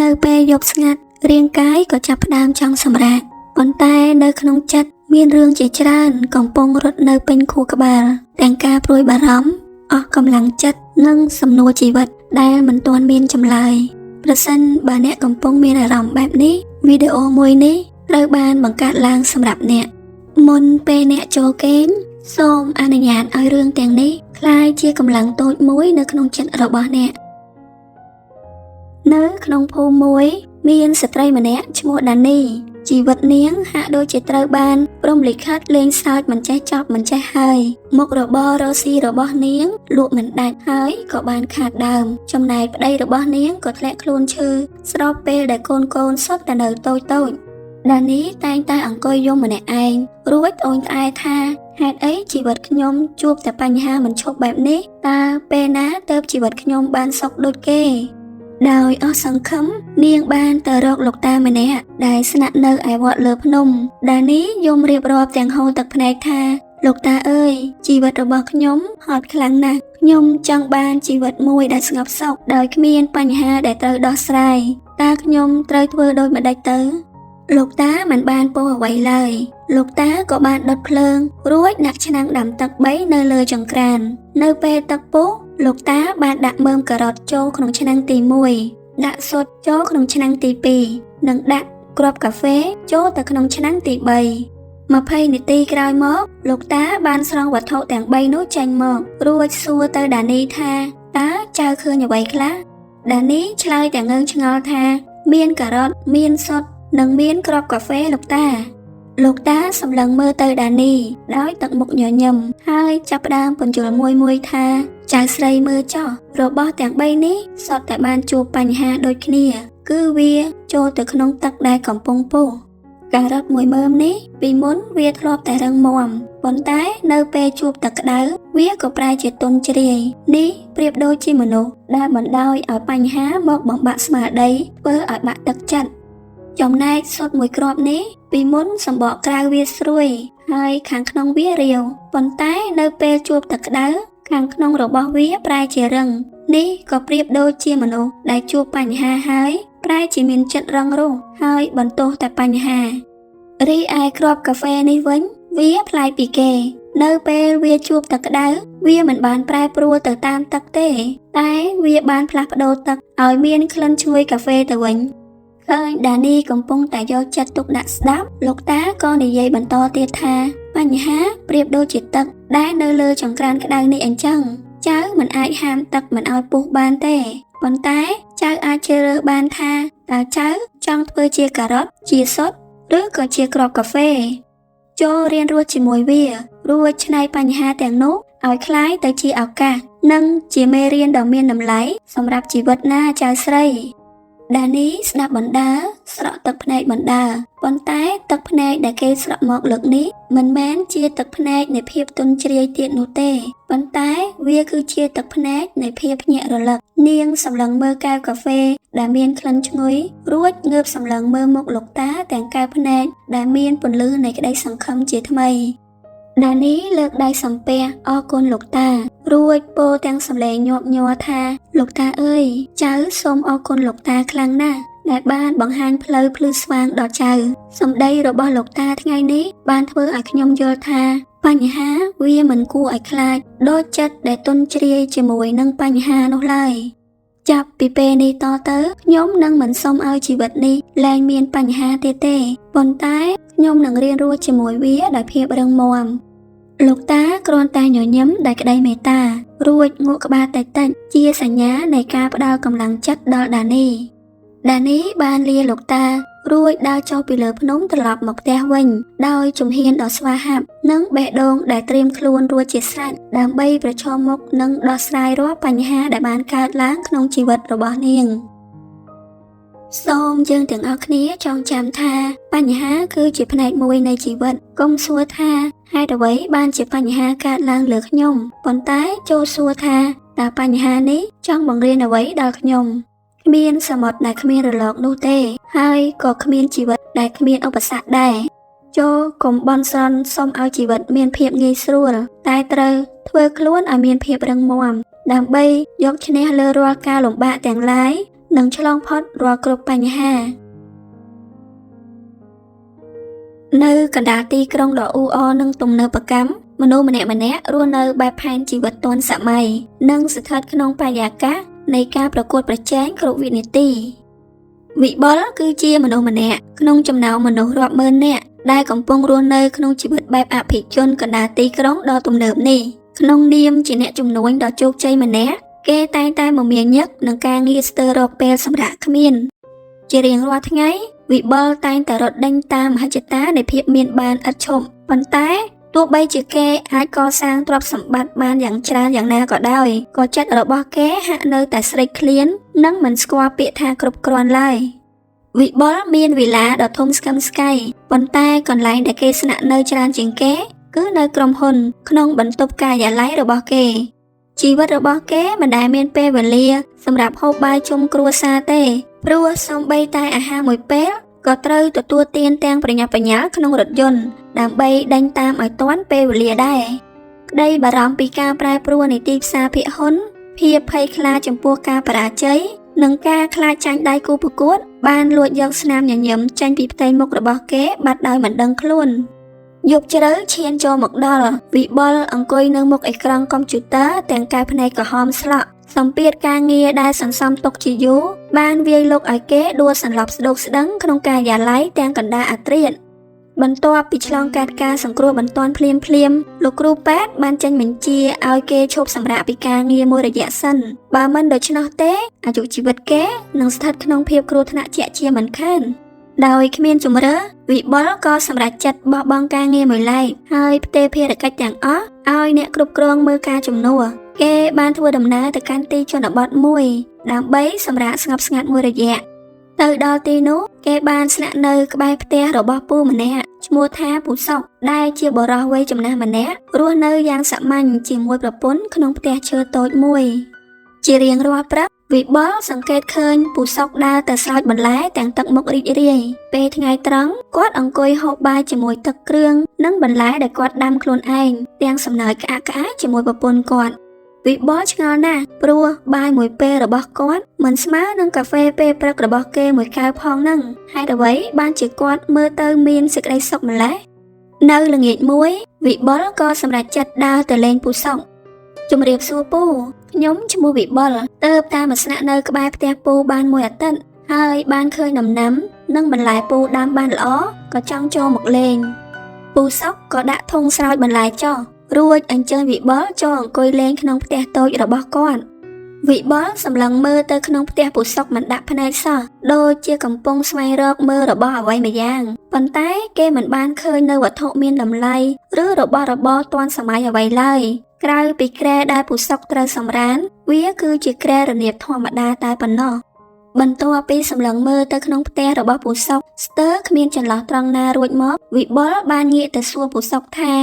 នៅពេលយប់ស្ងាត់រាងកាយក៏ចាប់ផ្ដើមចង់សម្រាកប៉ុន្តែនៅក្នុងចិត្តមានរឿងជាច្រើនកំពុងរត់នៅពេញខួរក្បាលទាំងការព្រួយបារម្ភអស់កម្លាំងចិត្តនិងសំណួរជីវិតដែលមិនទាន់មានចម្លើយប្រសិនបើអ្នកកំពុងមានអារម្មណ៍បែបនេះវីដេអូមួយនេះត្រូវបានបង្កើតឡើងសម្រាប់អ្នកមុនពេលអ្នកចូលគេងសូមអនុញ្ញាតឲ្យរឿងទាំងនេះក្លាយជាកម្លាំងតូចមួយនៅក្នុងចិត្តរបស់អ្នកនៅក្នុងភូមិមួយមានស្ត្រីម្នាក់ឈ្មោះដានីជីវិតនាងហាក់ដូចជាត្រូវបានព្រហ្មលិខិតលេងសើចមិនចេះចប់មិនចេះហើយមុខរបររកស៊ីរបស់នាងលក់មិនដាច់ហើយក៏បានខាតដើមចំណែកប្តីរបស់នាងក៏ធ្លាក់ខ្លួនឈឺស្របពេលដែលកូនៗសុទ្ធតែនៅតូចៗដានីតែងតែអង្គុយយំម្នាក់ឯងរួចត្អូញត្អែថាហេតុអីជីវិតខ្ញុំជួបតែបញ្ហាមិនឈប់បែបនេះតើពេលណាទើបជីវិតខ្ញុំបានសុខដូចគេដោយអស់សង្ឃឹមនាងបានទៅរកលោកតាម្នាក់ដែលស្នាក់នៅឯវត្តលើភ្នំដានីយំរៀបរាប់ទាំងហូរទឹកភ្នែកថាលោកតាអើយជីវិតរបស់ខ្ញុំហត់ខ្លាំងណាស់ខ្ញុំចង់បានជីវិតមួយដែលស្ងប់សុខដោយគ្មានបញ្ហាដែលត្រូវដោះស្រាយតើខ្ញុំត្រូវធ្វើដូចម្តេចទៅលោកតាមិនបានពោលអ្វីឡើយលោកតាក៏បានដុតភ្លើងរួចដាក់ឆ្នាំងដាំទឹក3នៅលើចង្ក្រាននៅពេលទឹកពុះលោកតាបានដាក់មើមការ៉ុតចូលក្នុងឆ្នាំងទី1ដាក់ស៊ុតចូលក្នុងឆ្នាំងទី2និងដាក់គ្រាប់កាហ្វេចូលទៅក្នុងឆ្នាំងទី3 20នាទីក្រោយមកលោកតាបានស្រង់វត្ថុទាំង3នោះចេញមករួចសួរទៅដានីថាតើចៅឃើញអ្វីខ្លះដានីឆ្លើយទាំងងើងឆ្ងល់ថាមានការ៉ុតមានស៊ុតនិងមានគ្រាប់កាហ្វេលោកតាលោកតាសម្លឹងមើលទៅដានីដោយទឹកមុខញញឹមហើយចាប់ផ្ដើមពន្យល់មួយៗថាចៅស្រីមើលចុះរបស់ទាំង3នេះសុទ្ធតែបានជួបបញ្ហាដូចគ្នាគឺវាចូលទៅក្នុងទឹកដែលកំពុងពុះការ៉ុតមួយមើមនេះពីមុនវាធ្លាប់តែរឹងមាំប៉ុន្តែនៅពេលជួបទឹកក្តៅវាក៏ប្រែជាទន់ជ្រាយនេះប្រៀបដូចជាមនុស្សដែលបណ្ដោយឲ្យបញ្ហាមកបំបាក់ស្មារតីធ្វើឲ្យបាក់ទឹកចិត្តចំណែកស៊ុតមួយគ្រាប់នេះពីមុនសម្បកក្រៅវាស្រួយហើយខាងក្នុងវារាវប៉ុន្តែនៅពេលជួបទឹកក្តៅខាងក្នុងរបស់វាប្រែជារឹងនេះក៏ប្រៀបដូចជាមនុស្សដែលជួបបញ្ហាហើយប្រែជាមានចិត្តរឹងរូសហើយបន្ទោសតែបញ្ហារីឯគ្រាប់កាហ្វេនេះវិញវាប្លែកពីគេនៅពេលវាជួបទឹកក្តៅវាមិនបានប្រែប្រួលទៅតាមទឹកទេតែវាបានផ្លាស់ប្ដូរទឹកឲ្យមានក្លិនឈ្ងុយកាហ្វេទៅវិញឃើញដានីកំពុងតែយកចិត្តទុកដាក់ស្ដាប់លោកតាក៏និយាយបន្តទៀតថាបញ្ហាប្រៀបដូចជាទឹកដែលនៅលើចង្ក្រានក្តៅនេះអញ្ចឹងចៅមិនអាចហាមទឹកមិនឲ្យពុះបានទេប៉ុន្តែចៅអាចជ្រើសរើសបានថាតើចៅចង់ធ្វើជាការ៉ុតជាស៊ុតឬក៏ជាគ្រាប់កាហ្វេចូលរៀនរស់ជាមួយវារួចច្នៃបញ្ហាទាំងនោះឲ្យក្លាយទៅជាឱកាសនិងជាមេរៀនដ៏មានតម្លៃសម្រាប់ជីវិតណាចៅស្រីដានីស្ដាប់បណ្ដាស្រក់ទឹកភ្នែកបណ្ដាប៉ុន្តែទឹកភ្នែកដែលគេស្រក់មកលើកនេះមិនមែនជាទឹកភ្នែកនៃភាពទន់ជ្រាយទៀតនោះទេប៉ុន្តែវាគឺជាទឹកភ្នែកនៃភាពភ្ញាក់រលឹកនាងសម្លឹងមើលកែវកាហ្វេដែលមានក្លិនឈ្ងុយរួចងើបសម្លឹងមើលមុខលោកតាទាំងកែវភ្នែកដែលមានពន្លឺនៃក្តីសង្ឃឹមជាថ្មីដានីលើកដៃសំពះអរគុណលោកតារួចពោលទាំងសម្លេងញាប់ញ័រថាលោកតាអើយចៅសូមអរគុណលោកតាខ្លាំងណាស់ដែលបានបង្ហាញផ្លូវភ្លឺស្វាងដល់ចៅសម្ដីរបស់លោកតាថ្ងៃនេះបានធ្វើឲ្យខ្ញុំយល់ថាបញ្ហាវាមិនគួរឲ្យខ្លាចដូចចិត្តដែលទន់ជ្រាយជាមួយនឹងបញ្ហានោះឡើយចាប់ពីពេលនេះតទៅខ្ញុំនឹងមិនសុំឲ្យជីវិតនេះលែងមានបញ្ហាទៀតទេប៉ុន្តែខ្ញុំនឹងរៀនរស់ជាមួយវាដោយភាពរឹងមាំលោកតាគ្រាន់តែញញឹមដោយក្តីមេត្តារួចងក់ក្បាលតិចៗជាសញ្ញានៃការផ្ដល់កម្លាំងចិត្តដល់ដានីដានីបានលាលោកតារួចដើរចុះពីលើភ្នំត្រឡប់មកផ្ទះវិញដោយជំហានដ៏ស្វាហាប់និងបេះដូងដែលត្រៀមខ្លួនរួចជាស្រេចដើម្បីប្រឈមមុខនឹងដោះស្រាយរាល់បញ្ហាដែលបានកើតឡើងក្នុងជីវិតរបស់នាងសូមយើងទាំងអស់គ្នាចងចាំថាបញ្ហាគឺជាផ្នែកមួយនៃជីវិតកុំសួរថាហេតុអ្វីបានជាបញ្ហាកើតឡើងលើខ្ញុំប៉ុន្តែចូលសួរថាតើបញ្ហានេះចង់បង្រៀនអ្វីដល់ខ្ញុំគ្មានសមុទ្រដែលគ្មានរលកនោះទេហើយក៏គ្មានជីវិតដែលគ្មានឧបសគ្គដែរចូលកុំបន់ស្រន់សុំឲ្យជីវិតមានភាពងាយស្រួលតែត្រូវធ្វើខ្លួនឲ្យមានភាពរឹងមាំដើម្បីយកឈ្នះលើរាល់ការលំបាកទាំងឡាយ នឹងឆ្លងផុតរាល់គ្រប់បញ្ហា នៅកណ្ដាលទីក្រុងដ៏អ៊ូអរនិងទំនើបកម្មមនុស្សម្នាក់ៗរស់នៅបែបផែនជីវិតទាន់សម័យនិងស្ថិតក្នុងបរិយាកាសនៃការប្រកួតប្រជែងគ្រប់វិនាទីវិបុលគឺជាមនុស្សម្នាក់ក្នុងចំណោមមនុស្សរាប់ម៉ឺននាក់ដែលកំពុងរស់នៅក្នុងជីវិតបែបអភិជនកណ្ដាលទីក្រុងដ៏ទំនើបនេះក្នុងនាមជាអ្នកជំនួញដ៏ជោគជ័យម្នាក់គេតែងតែមមាញឹកនឹងការងារស្ទើររកពេលសម្រាកគ្មានជារៀងរាល់ថ្ងៃវិបុលតែងតែរត់ដេញតាមមហិច្ឆតានៃភាពមានបានឥតឈប់ប៉ុន្តែទោះបីជាគេអាចកសាងទ្រព្យសម្បត្តិបានយ៉ាងច្រើនយ៉ាងណាក៏ដោយក៏ចិត្តរបស់គេហាក់នៅតែស្រេកឃ្លាននិងមិនស្គាល់ពាក្យថាគ្រប់គ្រាន់ឡើយវិបុលមានវិឡាដ៏ធំស្កឹមស្កៃប៉ុន្តែកន្លែងដែលគេស្នាក់នៅច្រើនជាងគេគឺនៅក្រុមហ៊ុនក្នុងបន្ទប់ការិយាល័យរបស់គេជីវិតរបស់គេមិនដែលមានពេលវេលាសម្រាប់ហូបបាយជុំគ្រួសារទេព្រោះសូម្បីតែអាហារមួយពេលក៏ត្រូវទទួលទានទាំងប្រញាប់ប្រញាល់ក្នុងរថយន្តដើម្បីដេញតាមឲ្យទាន់ពេលវេលាដែរក្តីបារម្ភពីការប្រែប្រួលនៃទីផ្សារភាគហ៊ុនភាពភ័យខ្លាចចំពោះការបរាជ័យនិងការខ្លាចចាញ់ដៃគូប្រកួតបានលួចយកស្នាមញញឹមចេញពីផ្ទៃមុខរបស់គេបាត់ដោយមិនដឹងខ្លួនយប់ជ្រៅឈានចូលមកដល់វិបុលអង្គុយនៅមុខអេក្រង់កុំព្យូទ័រទាំងកែវភ្នែកក្រហមស្លក់សម្ពាធការងារដែលសន្សំទុកជាយូរបានវាយលុកឲ្យគេដួលសន្លប់ស្ដោកស្ដឹងក្នុងការិយាល័យទាំងកណ្ដាលអាធ្រាត្របន្ទាប់ពីឆ្លងកាត់ការសង្គ្រោះបន្ទាន់ភ្លាមៗលោកគ្រូពេទ្យបានចេញបញ្ជាឲ្យគេឈប់សម្រាកពីការងារមួយរយៈសិនបើមិនដូច្នោះទេអាយុជីវិតគេនឹងស្ថិតក្នុងភាពគ្រោះថ្នាក់ជាក់ជាមិនខានដោយគ្មានជំរឿវិបុលក៏សម្រេចចិត្តបោះបង់ការងារមួយឡែកហើយផ្ទេរភារកិច្ចទាំងអស់ឲ្យអ្នកគ្រប់គ្រងមើលការជំនួសគេបានធ្វើដំណើរទៅកាន់ទីជនបទមួយដើម្បីសម្រាកស្ងប់ស្ងាត់មួយរយៈទៅដល់ទីនោះគេបានស្នាក់នៅក្បែរផ្ទះរបស់ពូម្នាក់ឈ្មោះថាពូសុកដែលជាបុរសវ័យចំណាស់ម្នាក់រស់នៅយ៉ាងសាមញ្ញជាមួយប្រពន្ធក្នុងផ្ទះឈើតូចមួយជារៀងរាល់ព្រឹកវិបុលសង្កេតឃើញពូសុកដើរទៅស្រោចបន្លែទាំងទឹកមុខរីករាយពេលថ្ងៃត្រង់គាត់អង្គុយហូបបាយជាមួយទឹកគ្រឿងនិងបន្លែដែលគាត់ដាំខ្លួនឯងទាំងសំណើចក្អាកក្អាយជាមួយប្រពន្ធគាត់វិបុលឆ្ងល់ណាស់ព្រោះបាយមួយពេលរបស់គាត់មិនស្មើនឹងកាហ្វេពេលព្រឹករបស់គេមួយកែវផងនឹងហេតុអ្វីបានជាគាត់មើលទៅមានសេចក្តីសុខម្ល៉េះនៅល្ងាចមួយវិបុលក៏សម្រេចចិត្តដើរទៅលេងពូសុកជំរាបសួរពូខ្ញុំឈ្មោះវិបុលទៅតាមមកស្នាក់នៅក្បែរផ្ទះពូបានមួយអាទិត្យហើយបានឃើញដំណាំនិងបន្លែពូដាំបានល្អក៏ចង់ចូលមកលេងពូសុកក៏ដាក់ធុងស្រោចបន្លែចុះរួចអញ្ជើញវិបុលចូលអង្គុយលេងក្នុងផ្ទះតូចរបស់គាត់វិបុលសម្លឹងមើលទៅក្នុងផ្ទះពូសុកមិនដាក់ភ្នែកសោះដូចជាកំពុងស្វែងរកមើលរបស់អ្វីម្យ៉ាងប៉ុន្តែគេមិនបានឃើញនៅវត្ថុមានតម្លៃឬរបស់របរទាន់សម័យអ្វីឡើយក្រៅពីគ្រែដែលពូសុកត្រូវសម្រានវាគឺជាគ្រែរនាបធម្មតាតែប៉ុណ្ណោះបន្ទាប់ពីសម្លឹងមើលទៅក្នុងផ្ទះរបស់ពូសុកស្ទើរគ្មានចន្លោះត្រង់ណារួចមកវិបុលបានងាកទៅសួរពូសុកថា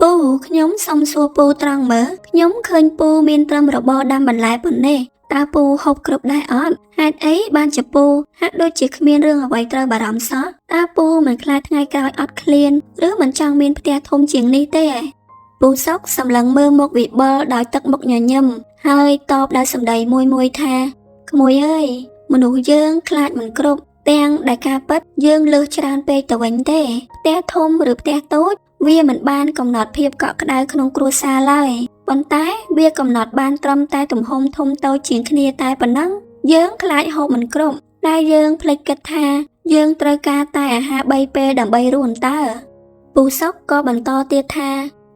ពូខ្ញុំសុំសួរពូត្រង់មើលខ្ញុំឃើញពូមានត្រឹមរបរដាំបន្លែប៉ុណ្ណេះតើពូហូបគ្រប់ដែរអត់ហេតុអីបានជាពូហាក់ដូចជាគ្មានរឿងអ្វីត្រូវបារម្ភសោះតើពូមិនខ្លាចថ្ងៃក្រោយអត់ឃ្លានឬមិនចង់មានផ្ទះធំជាងនេះទេពូសុកសម្លឹងមើលមុខវិបុលដោយទឹកមុខញញឹមហើយតបដោយសម្ដីមួយៗថាក្មួយអើយមនុស្សយើងខ្លាចមិនគ្រប់ទាំងដែលការពិតយើងលើសច្រើនពេកទៅវិញទេផ្ទះធំឬផ្ទះតូចវាមិនបានកំណត់ភាពកក់ក្ដៅក្នុងគ្រួសារឡើយប៉ុន្តែវាកំណត់បានត្រឹមតែទំហំធំតូចជាងគ្នាតែប៉ុណ្ណឹងយើងខ្លាចហូបមិនគ្រប់តែយើងភ្លេចគិតថាយើងត្រូវការតែអាហារ3ពេលដើម្បីរស់អន្តើពូសុកក៏បន្តទៀតថា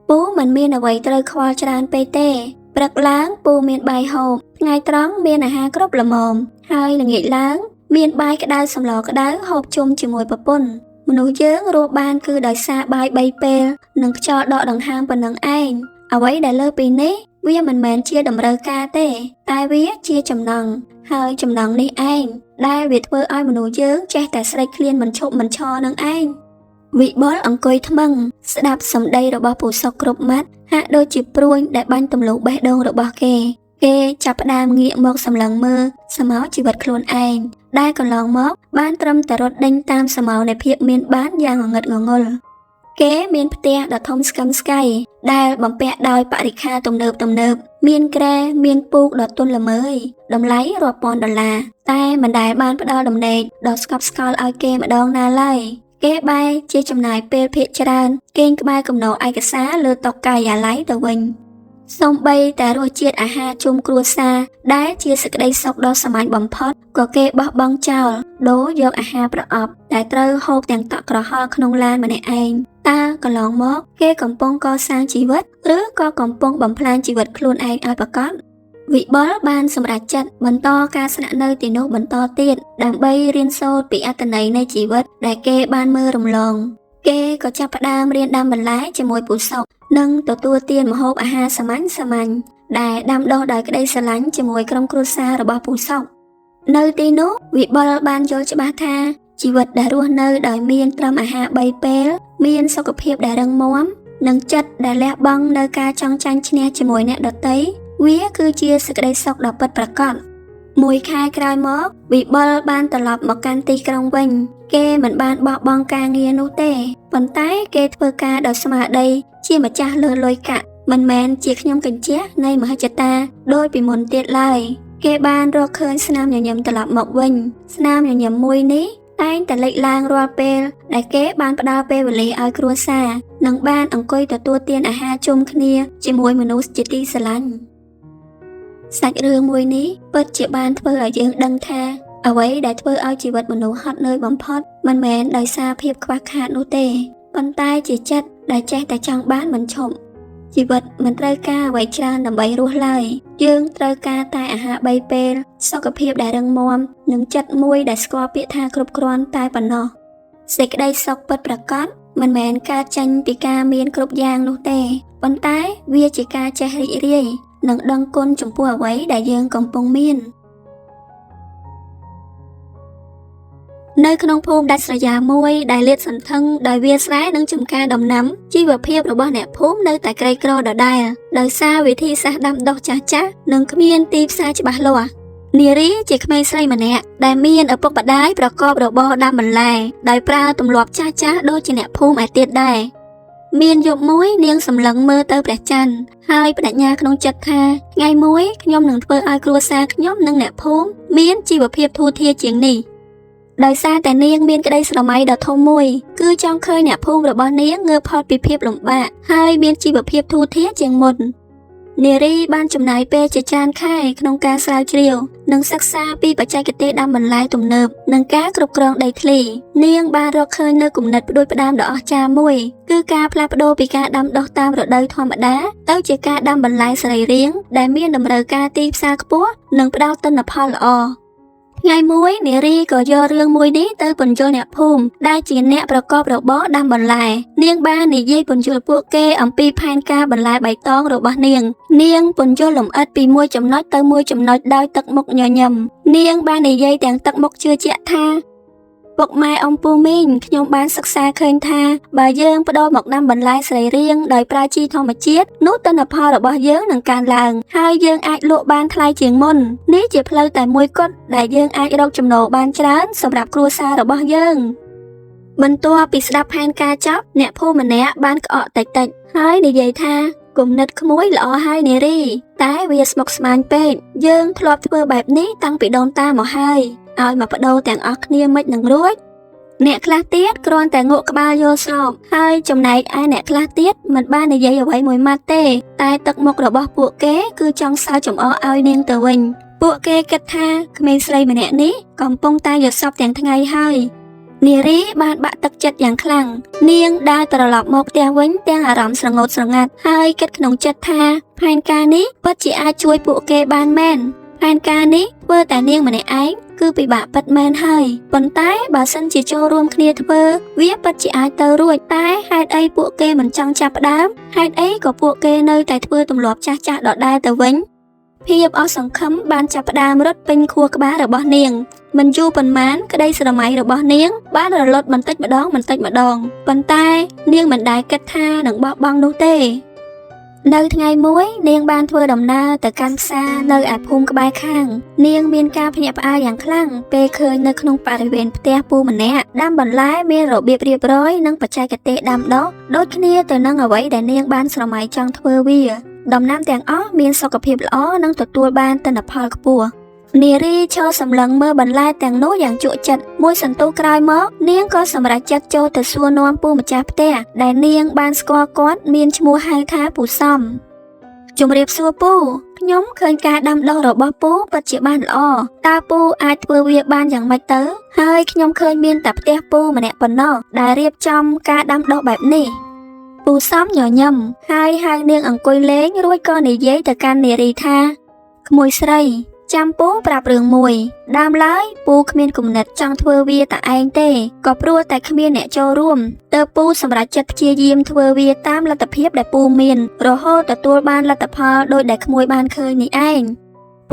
ពូមិនមានអ្វីត្រូវខ្វល់ច្រើនពេកទេព្រឹកឡើងពូមានបាយហូបថ្ងៃត្រង់មានអាហារគ្រប់ល្មមហើយល្ងាចឡើងមានបាយក្តៅសម្លក្តៅហូបជុំជាមួយប្រពន្ធមនុស្សយើងរស់បានគឺដោយសារបាយ3ពេលនិងខ្យល់ដកដង្ហើមប៉ុណ្ណឹងឯងអ្វីដែលលើពីនេះវាមិនមែនជាតម្រូវការទេតែវាជាចំណង់ហើយចំណង់នេះឯងដែលវាធ្វើឲ្យមនុស្សយើងចេះតែស្រេកឃ្លានមិនឈប់មិនឈរនឹងឯងវិបុលអង្គុយថ្មឹងស្ដាប់សម្ដីរបស់ពូសុកគ្រប់ម៉ាត់ហាក់ដូចជាព្រួញដែលបាញ់ទម្លុះបេះដូងរបស់គេគេចាប់ផ្ដើមងាកមកសម្លឹងមើលសមោជីវិតខ្លួនឯងដែលកន្លងមកបានត្រឹមតែរត់ដេញតាមសមោនៃភាពមានបានយ៉ាងងងឹតងងល់ គេមានផ្ទះដ៏ធំស្កឹមស្កៃដែលបំពាក់ដោយបរិក្ខារទំនើបទំនើបមានគ្រែមានពូកដ៏ទន់ល្មើយតម្លៃរាប់ពាន់ដុល្លារតែមិនដែលបានផ្ដល់ដំណេកដ៏ស្កប់ស្កល់ឲ្យគេម្ដងណាឡើយគេបែរជាចំណាយពេលភាគច្រើនគេងក្បែរគំនរឯកសារលើតុការិយាល័យទៅវិញសូម្បីតែរសជាតិអាហារជុំគ្រួសារដែលជាសេចក្តីសុខដ៏សាមញ្ញបំផុតក៏គេបោះបង់ចោលដូរយកអាហារប្រអប់ដែលត្រូវហូបទាំងតក់ក្រហល់ក្នុងឡានម្នាក់ឯងតើកន្លងមកគេកំពុងកសាងជីវិតឬក៏កំពុងបំផ្លាញជីវិតខ្លួនឯងឲ្យប្រាកដវិបុលបានសម្រេចចិត្តបន្តការស្នាក់នៅទីនោះបន្តទៀតដើម្បីរៀនសូត្រពីអត្ថន័យនៃជីវិតដែលគេបានមើលរំលងគេក៏ចាប់ផ្ដើមរៀនដាំបន្លែជាមួយពូសុកនិងទទួលទានម្ហូបអាហារសាមញ្ញសាមញ្ញដែលដាំដុះដោយក្តីស្រឡាញ់ជាមួយក្រុមគ្រួសាររបស់ពូសុកនៅទីនោះវិបុលបានយល់ច្បាស់ថាជីវិតដែលរស់នៅដោយមានត្រឹមអាហារ3ពេលមានសុខភាពដែលរឹងមាំនិងចិត្តដែលលះបង់នៅការចង់ចាញ់ឈ្នះជាមួយអ្នកដទៃវាគឺជាសេចក្តីសុខដ៏ពិតប្រាកដមួយខែក្រោយមកវិបុលបានត្រឡប់មកកាន់ទីក្រុងវិញគេមិនបានបោះបង់ការងារនោះទេប៉ុន្តែគេធ្វើការដោយស្មារតីជាម្ចាស់លើលុយកាក់មិនមែនជាខ្ញុំកញ្ជះនៃមហិច្ឆតាដោយពីមុនទៀតឡើយគេបានរកឃើញស្នាមញញឹមត្រឡប់មកវិញស្នាមញញឹមមួយនេះតែងតែលេចឡើងរាល់ពេលដែលគេបានផ្ដល់ពេលវេលាឲ្យគ្រួសារនិងបានអង្គុយទទួលទានអាហារជុំគ្នាជាមួយមនុស្សជាទីស្រឡាញ់សាច់រឿងមួយនេះពិតជាបានធ្វើឲ្យយើងដឹងថាអ្វីដែលធ្វើឲ្យជីវិតមនុស្សហត់នឿយបំផុតមិនមែនដោយសារភាពខ្វះខាតនោះទេប៉ុន្តែជាចិត្តដែលចេះតែចង់បានមិនឈប់ជីវិតមិនត្រូវការអ្វីច្រើនដើម្បីរស់ឡើយយើងត្រូវការតែអាហារ3ពេលសុខភាពដែលរឹងមាំនិងចិត្តមួយដែលស្គាល់ពាក្យថាគ្រប់គ្រាន់តែប៉ុណ្ណោះសេចក្តីសុខពិតប្រាកដមិនមែនកើតចេញពីការមានគ្រប់យ៉ាងនោះទេប៉ុន្តែវាជាការចេះរីករាយនិងដឹងគុណចំពោះអ្វីដែលយើងកំពុងមាននៅក្នុងភូមិដាច់ស្រយាលមួយដែលលាតសន្ធឹងដោយវាលស្រែនិងចម្ការដំណាំជីវភាពរបស់អ្នកភូមិនៅតែក្រីក្រដដែលដោយសារវិធីសាស្ត្រដាំដុះចាស់ៗនិងគ្មានទីផ្សារច្បាស់លាស់នារីជាក្មេងស្រីម្នាក់ដែលមានឪពុកម្ដាយប្រកបរបរដាំបន្លែដោយប្រើទម្លាប់ចាស់ៗដូចជាអ្នកភូមិឯទៀតដែរមានយប់មួយនាងសម្លឹងមើលទៅព្រះច័ន្ទហើយបដិញ្ញាក្នុងចិត្តថាថ្ងៃមួយខ្ញុំនឹងធ្វើឲ្យគ្រួសារខ្ញុំនិងអ្នកភូមិមានជីវភាពធូរធារជាងនេះដោយសារតែនាងមានក្តីស្រមៃដ៏ធំមួយគឺចង់ឃើញអ្នកភូមិរបស់នាងងើបផុតពីភាពលំបាកហើយមានជីវភាពធូរធារជាងមុននារីបានចំណាយពេលជាច្រើនខែក្នុងការស្រាវជ្រាវនិងសិក្សាពីបច្ចេកទេសដាំបន្លែទំនើបនិងការគ្រប់គ្រងដីធ្លីនាងបានរកឃើញនូវគំនិតផ្ដួចផ្ដើមដ៏អស្ចារ្យមួយគឺការផ្លាស់ប្ដូរពីការដាំដុះតាមរដូវធម្មតាទៅជាការដាំបន្លែសរីរាង្គដែលមានតម្រូវការទីផ្សារខ្ពស់និងផ្ដល់ទិន្នផលល្អថ្ងៃមួយនារីក៏យករឿងមួយនេះទៅពន្យល់អ្នកភូមិដែលជាអ្នកប្រកបរបរដាំបន្លែនាងបាននិយាយពន្យល់ពួកគេអំពីផែនការបន្លែបៃតងរបស់នាងនាងពន្យល់លម្អិតពីមួយចំណុចទៅមួយចំណុចដោយទឹកមុខញញឹមនាងបាននិយាយទាំងទឹកមុខជឿជាក់ថាពុកម៉ែអ៊ំពូមីងខ្ញុំបានសិក្សាឃើញថាបើយើងប្ដូរមកដាំបន្លែសរីរាង្គដោយប្រើជីធម្មជាតិនោះទិន្នផលរបស់យើងនឹងកើនឡើងហើយយើងអាចលក់បានថ្លៃជាងមុននេះជាផ្លូវតែមួយគត់ដែលយើងអាចរកចំណូលបានច្រើនសម្រាប់គ្រួសាររបស់យើងបន្ទាប់ពីស្ដាប់ផែនការចប់អ្នកភូមិម្នាក់បានក្អកតិចៗហើយនិយាយថាគំនិតក្មួយល្អហើយនារីតែវាស្មុគស្មាញពេកយើងធ្លាប់ធ្វើបែបនេះតាំងពីដូនតាមកហើយឲ្យមកប្ដូរទាំងអស់គ្នាមិននឹងរួចអ្នកខ្លះទៀតគ្រាន់តែងក់ក្បាលយល់ស្របហើយចំណែកឯអ្នកខ្លះទៀតមិនបាននិយាយអ្វីមួយម៉ាត់ទេតែទឹកមុខរបស់ពួកគេគឺចង់សើចចំអកឲ្យនាងទៅវិញពួកគេគិតថាក្មេងស្រីម្នាក់នេះកំពុងតែយល់សប្តិទាំងថ្ងៃហើយនារីបានបាក់ទឹកចិត្តយ៉ាងខ្លាំងនាងដើរត្រឡប់មកផ្ទះវិញទាំងអារម្មណ៍ស្រងូតស្រងាត់ហើយគិតក្នុងចិត្តថាផែនការនេះពិតជាអាចជួយពួកគេបានមែនផែនការនេះធ្វើតែនាងម្នាក់ឯងគឺពិបាកពិតមែនហើយប៉ុន្តែបើសិនជាចូលរួមគ្នាធ្វើវាពិតជាអាចទៅរួចតែហេតុអីពួកគេមិនចង់ចាប់ផ្ដើមហេតុអីក៏ពួកគេនៅតែធ្វើទម្លាប់ចាស់ៗដដែលទៅវិញភាពអស់សង្ឃឹមបានចាប់ផ្ដើមរត់ពេញខួរក្បាលរបស់នាងមិនយូរប៉ុន្មានក្តីស្រមៃរបស់នាងបានរលត់បន្តិចម្ដងបន្តិចម្ដងប៉ុន្តែនាងមិនដែលគិតថានឹងបោះបង់នោះទេ នៅថ្ងៃមួយនាងបានធ្វើដំណើរទៅកាន់ផ្សារនៅឯភូមិក្បែរខាងនាងមានការភ្ញាក់ផ្អើលយ៉ាងខ្លាំងពេលឃើញនៅក្នុងបរិវេណផ្ទះពូម្នាក់ដាំបន្លែមានរបៀបរៀបរយនិងបច្ចេកទេសដាំដុះដូចគ្នាទៅនឹងអ្វីដែលនាងបានស្រមៃចង់ធ្វើវាដំណាំទាំងអស់មានសុខភាពល្អនិងទទួលបានទិន្នផលខ្ពស់នារីឈរសម្លឹងមើលបន្លែទាំងនោះយ៉ាងជក់ចិត្តមួយសន្ទុះក្រោយមកនាងក៏សម្រេចចិត្តចូលទៅសួរនាំពូម្ចាស់ផ្ទះដែលនាងបានស្គាល់គាត់មានឈ្មោះហៅថាពូសំជំរាបសួរពូខ្ញុំឃើញការដាំដុះរបស់ពូពិតជាបានល្អតើពូអាចធ្វើវាបានយ៉ាងម៉េចទៅហើយខ្ញុំឃើញមានតែផ្ទះពូម្នាក់ប៉ុណ្ណោះដែលរៀបចំការដាំដុះបែបនេះពូសំញញឹមហើយហៅនាងអង្គុយលេងរួចក៏និយាយទៅកាន់នារីថាក្មួយស្រីចាំពូប្រាប់រឿងមួយដើមឡើយពូគ្មានគំនិតចង់ធ្វើវាតែឯងទេក៏ព្រោះតែគ្មានអ្នកចូលរួមទើបពូសម្រេចចិត្តព្យាយាមធ្វើវាតាមលទ្ធភាពដែលពូមានរហូតទទួលបានលទ្ធផលដោយដែលក្មួយបានឃើញនេះឯង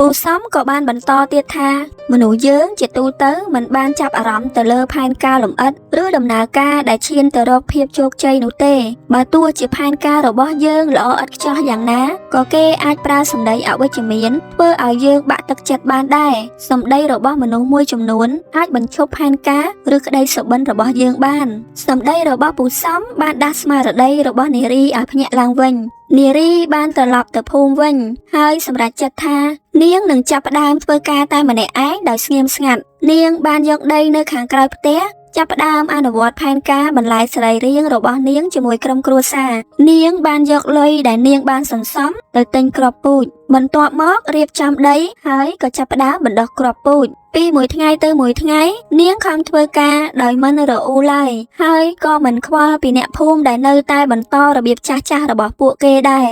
ពូសំក៏បានបន្តទៀតថាមនុស្សយើងជាទូទៅមិនបានចាប់អារម្មណ៍ទៅលើផែនការលម្អិតឬដំណើរការដែលឈានទៅរកភាពជោគជ័យនោះទេបើទោះជាផែនការរបស់យើងល្អឥតខ្ចោះយ៉ាងណាក៏គេអាចប្រើសម្ដីអវិជ្ជមានធ្វើឲ្យយើងបាក់ទឹកចិត្តបានដែរសម្ដីរបស់មនុស្សមួយចំនួនអាចបញ្ឈប់ផែនការឬក្តីសុបិនរបស់យើងបានសម្ដីរបស់ពូសំបានដាស់ស្មារតីរបស់នារីឲ្យភ្ញាក់ឡើងវិញនារីបានត្រឡប់ទៅភូមិវិញហើយសម្រេចចិត្តថានាងនឹងចាប់ផ្ដើមធ្វើការតែម្នាក់ឯងដោយស្ងៀមស្ងាត់នាងបានយកដីនៅខាងក្រោយផ្ទះចាប់ផ្ដើមអនុវត្តផែនការបន្លែសរីរាង្គរបស់នាងជាមួយក្រុមគ្រួសារនាងបានយកលុយដែលនាងបានសន្សំទៅទិញគ្រាប់ពូជបន្ទាប់មករៀបចំដីហើយក៏ចាប់ផ្ដើមបណ្ដុះគ្រាប់ពូជពីមួយថ្ងៃទៅមួយថ្ងៃនាងខំធ្វើការដោយមិនរអ៊ូឡើយហើយក៏មិនខ្វល់ពីអ្នកភូមិដែលនៅតែបន្តរបៀបចាស់ៗរបស់ពួកគេដែរ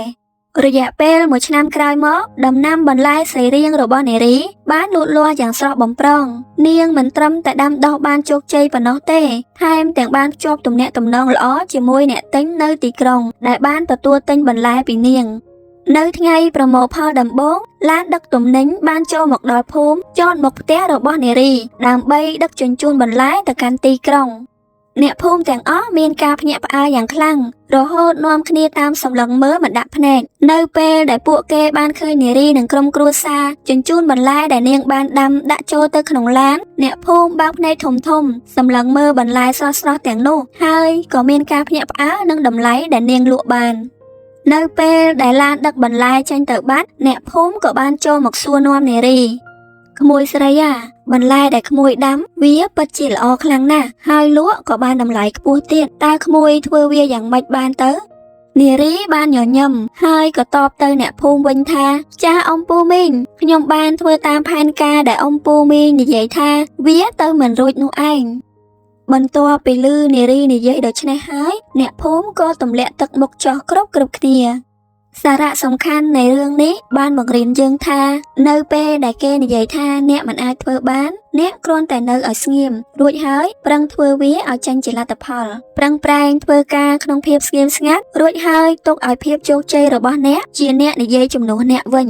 រយៈពេលមួយឆ្នាំក្រោយមកដំណាំបន្លែសរីរាង្គរបស់នារីបានលូតលាស់យ៉ាងស្រស់បំព្រងនាងមិនត្រឹមតែដាំដុះបានជោគជ័យប៉ុណ្ណោះទេថែមទាំងបានភ្ជាប់ទំនាក់ទំនងល្អជាមួយអ្នកទិញនៅទីក្រុងដែលបានទទួលទិញបន្លែពីនាងនៅថ្ងៃប្រមូលផលដំបូងឡានដឹកទំនិញបានចូលមកដល់ភូមិចតមកផ្ទះរបស់នារីដើម្បីដឹកជញ្ជូនបន្លែទៅកាន់ទីក្រុងអ្នកភូមិទាំងអស់មានការភ្ញាក់ផ្អើលយ៉ាងខ្លាំងរហូតនាំគ្នាតាមសម្លឹងមើលមិនដាក់ភ្នែកនៅពេលដែលពួកគេបានឃើញនារីនិងក្រុមគ្រួសារជញ្ជូនបន្លែដែលនាងបានដាំដាក់ចូលទៅក្នុងឡានអ្នកភូមិបើកភ្នែកធំៗសម្លឹងមើលបន្លែស្រស់ៗទាំងនោះហើយក៏មានការភ្ញាក់ផ្អើលនឹងតម្លៃដែលនាងលក់បាននៅពេលដែលឡានដឹកបន្លែចេញទៅបាត់អ្នកភូមិក៏បានចូលមកសួរនាំនារីក្មួយស្រីអាបន្លែដែលក្មួយដាំវាពិតជាល្អខ្លាំងណាស់ហើយលក់ក៏បានតម្លៃខ្ពស់ទៀតតើក្មួយធ្វើវាយ៉ាងម៉េចបានទៅនារីបានញញឹមហើយក៏តបទៅអ្នកភូមិវិញថាចាអ៊ំពូមីងខ្ញុំបានធ្វើតាមផែនការដែលអ៊ំពូមីងនិយាយថាវាទៅមិនរួចនោះឯងបន្ទាប់ពីឮនារីនិយាយដូច្នេះហើយអ្នកភូមិក៏ទម្លាក់ទឹកមុខចុះគ្រប់គ្នាសារៈសំខាន់នៃរឿងនេះបានបង្រៀនយើងថានៅពេលដែលគេនិយាយថាអ្នកមិនអាចធ្វើបានអ្នកគ្រាន់តែនៅឲ្យស្ងៀមរួចហើយប្រឹងធ្វើវាឲ្យចេញជាលទ្ធផលប្រឹងប្រែងធ្វើការក្នុងភាពស្ងៀមស្ងាត់រួចហើយទុកឲ្យភាពជោគជ័យរបស់អ្នកជាអ្នកនិយាយជំនួសអ្នកវិញ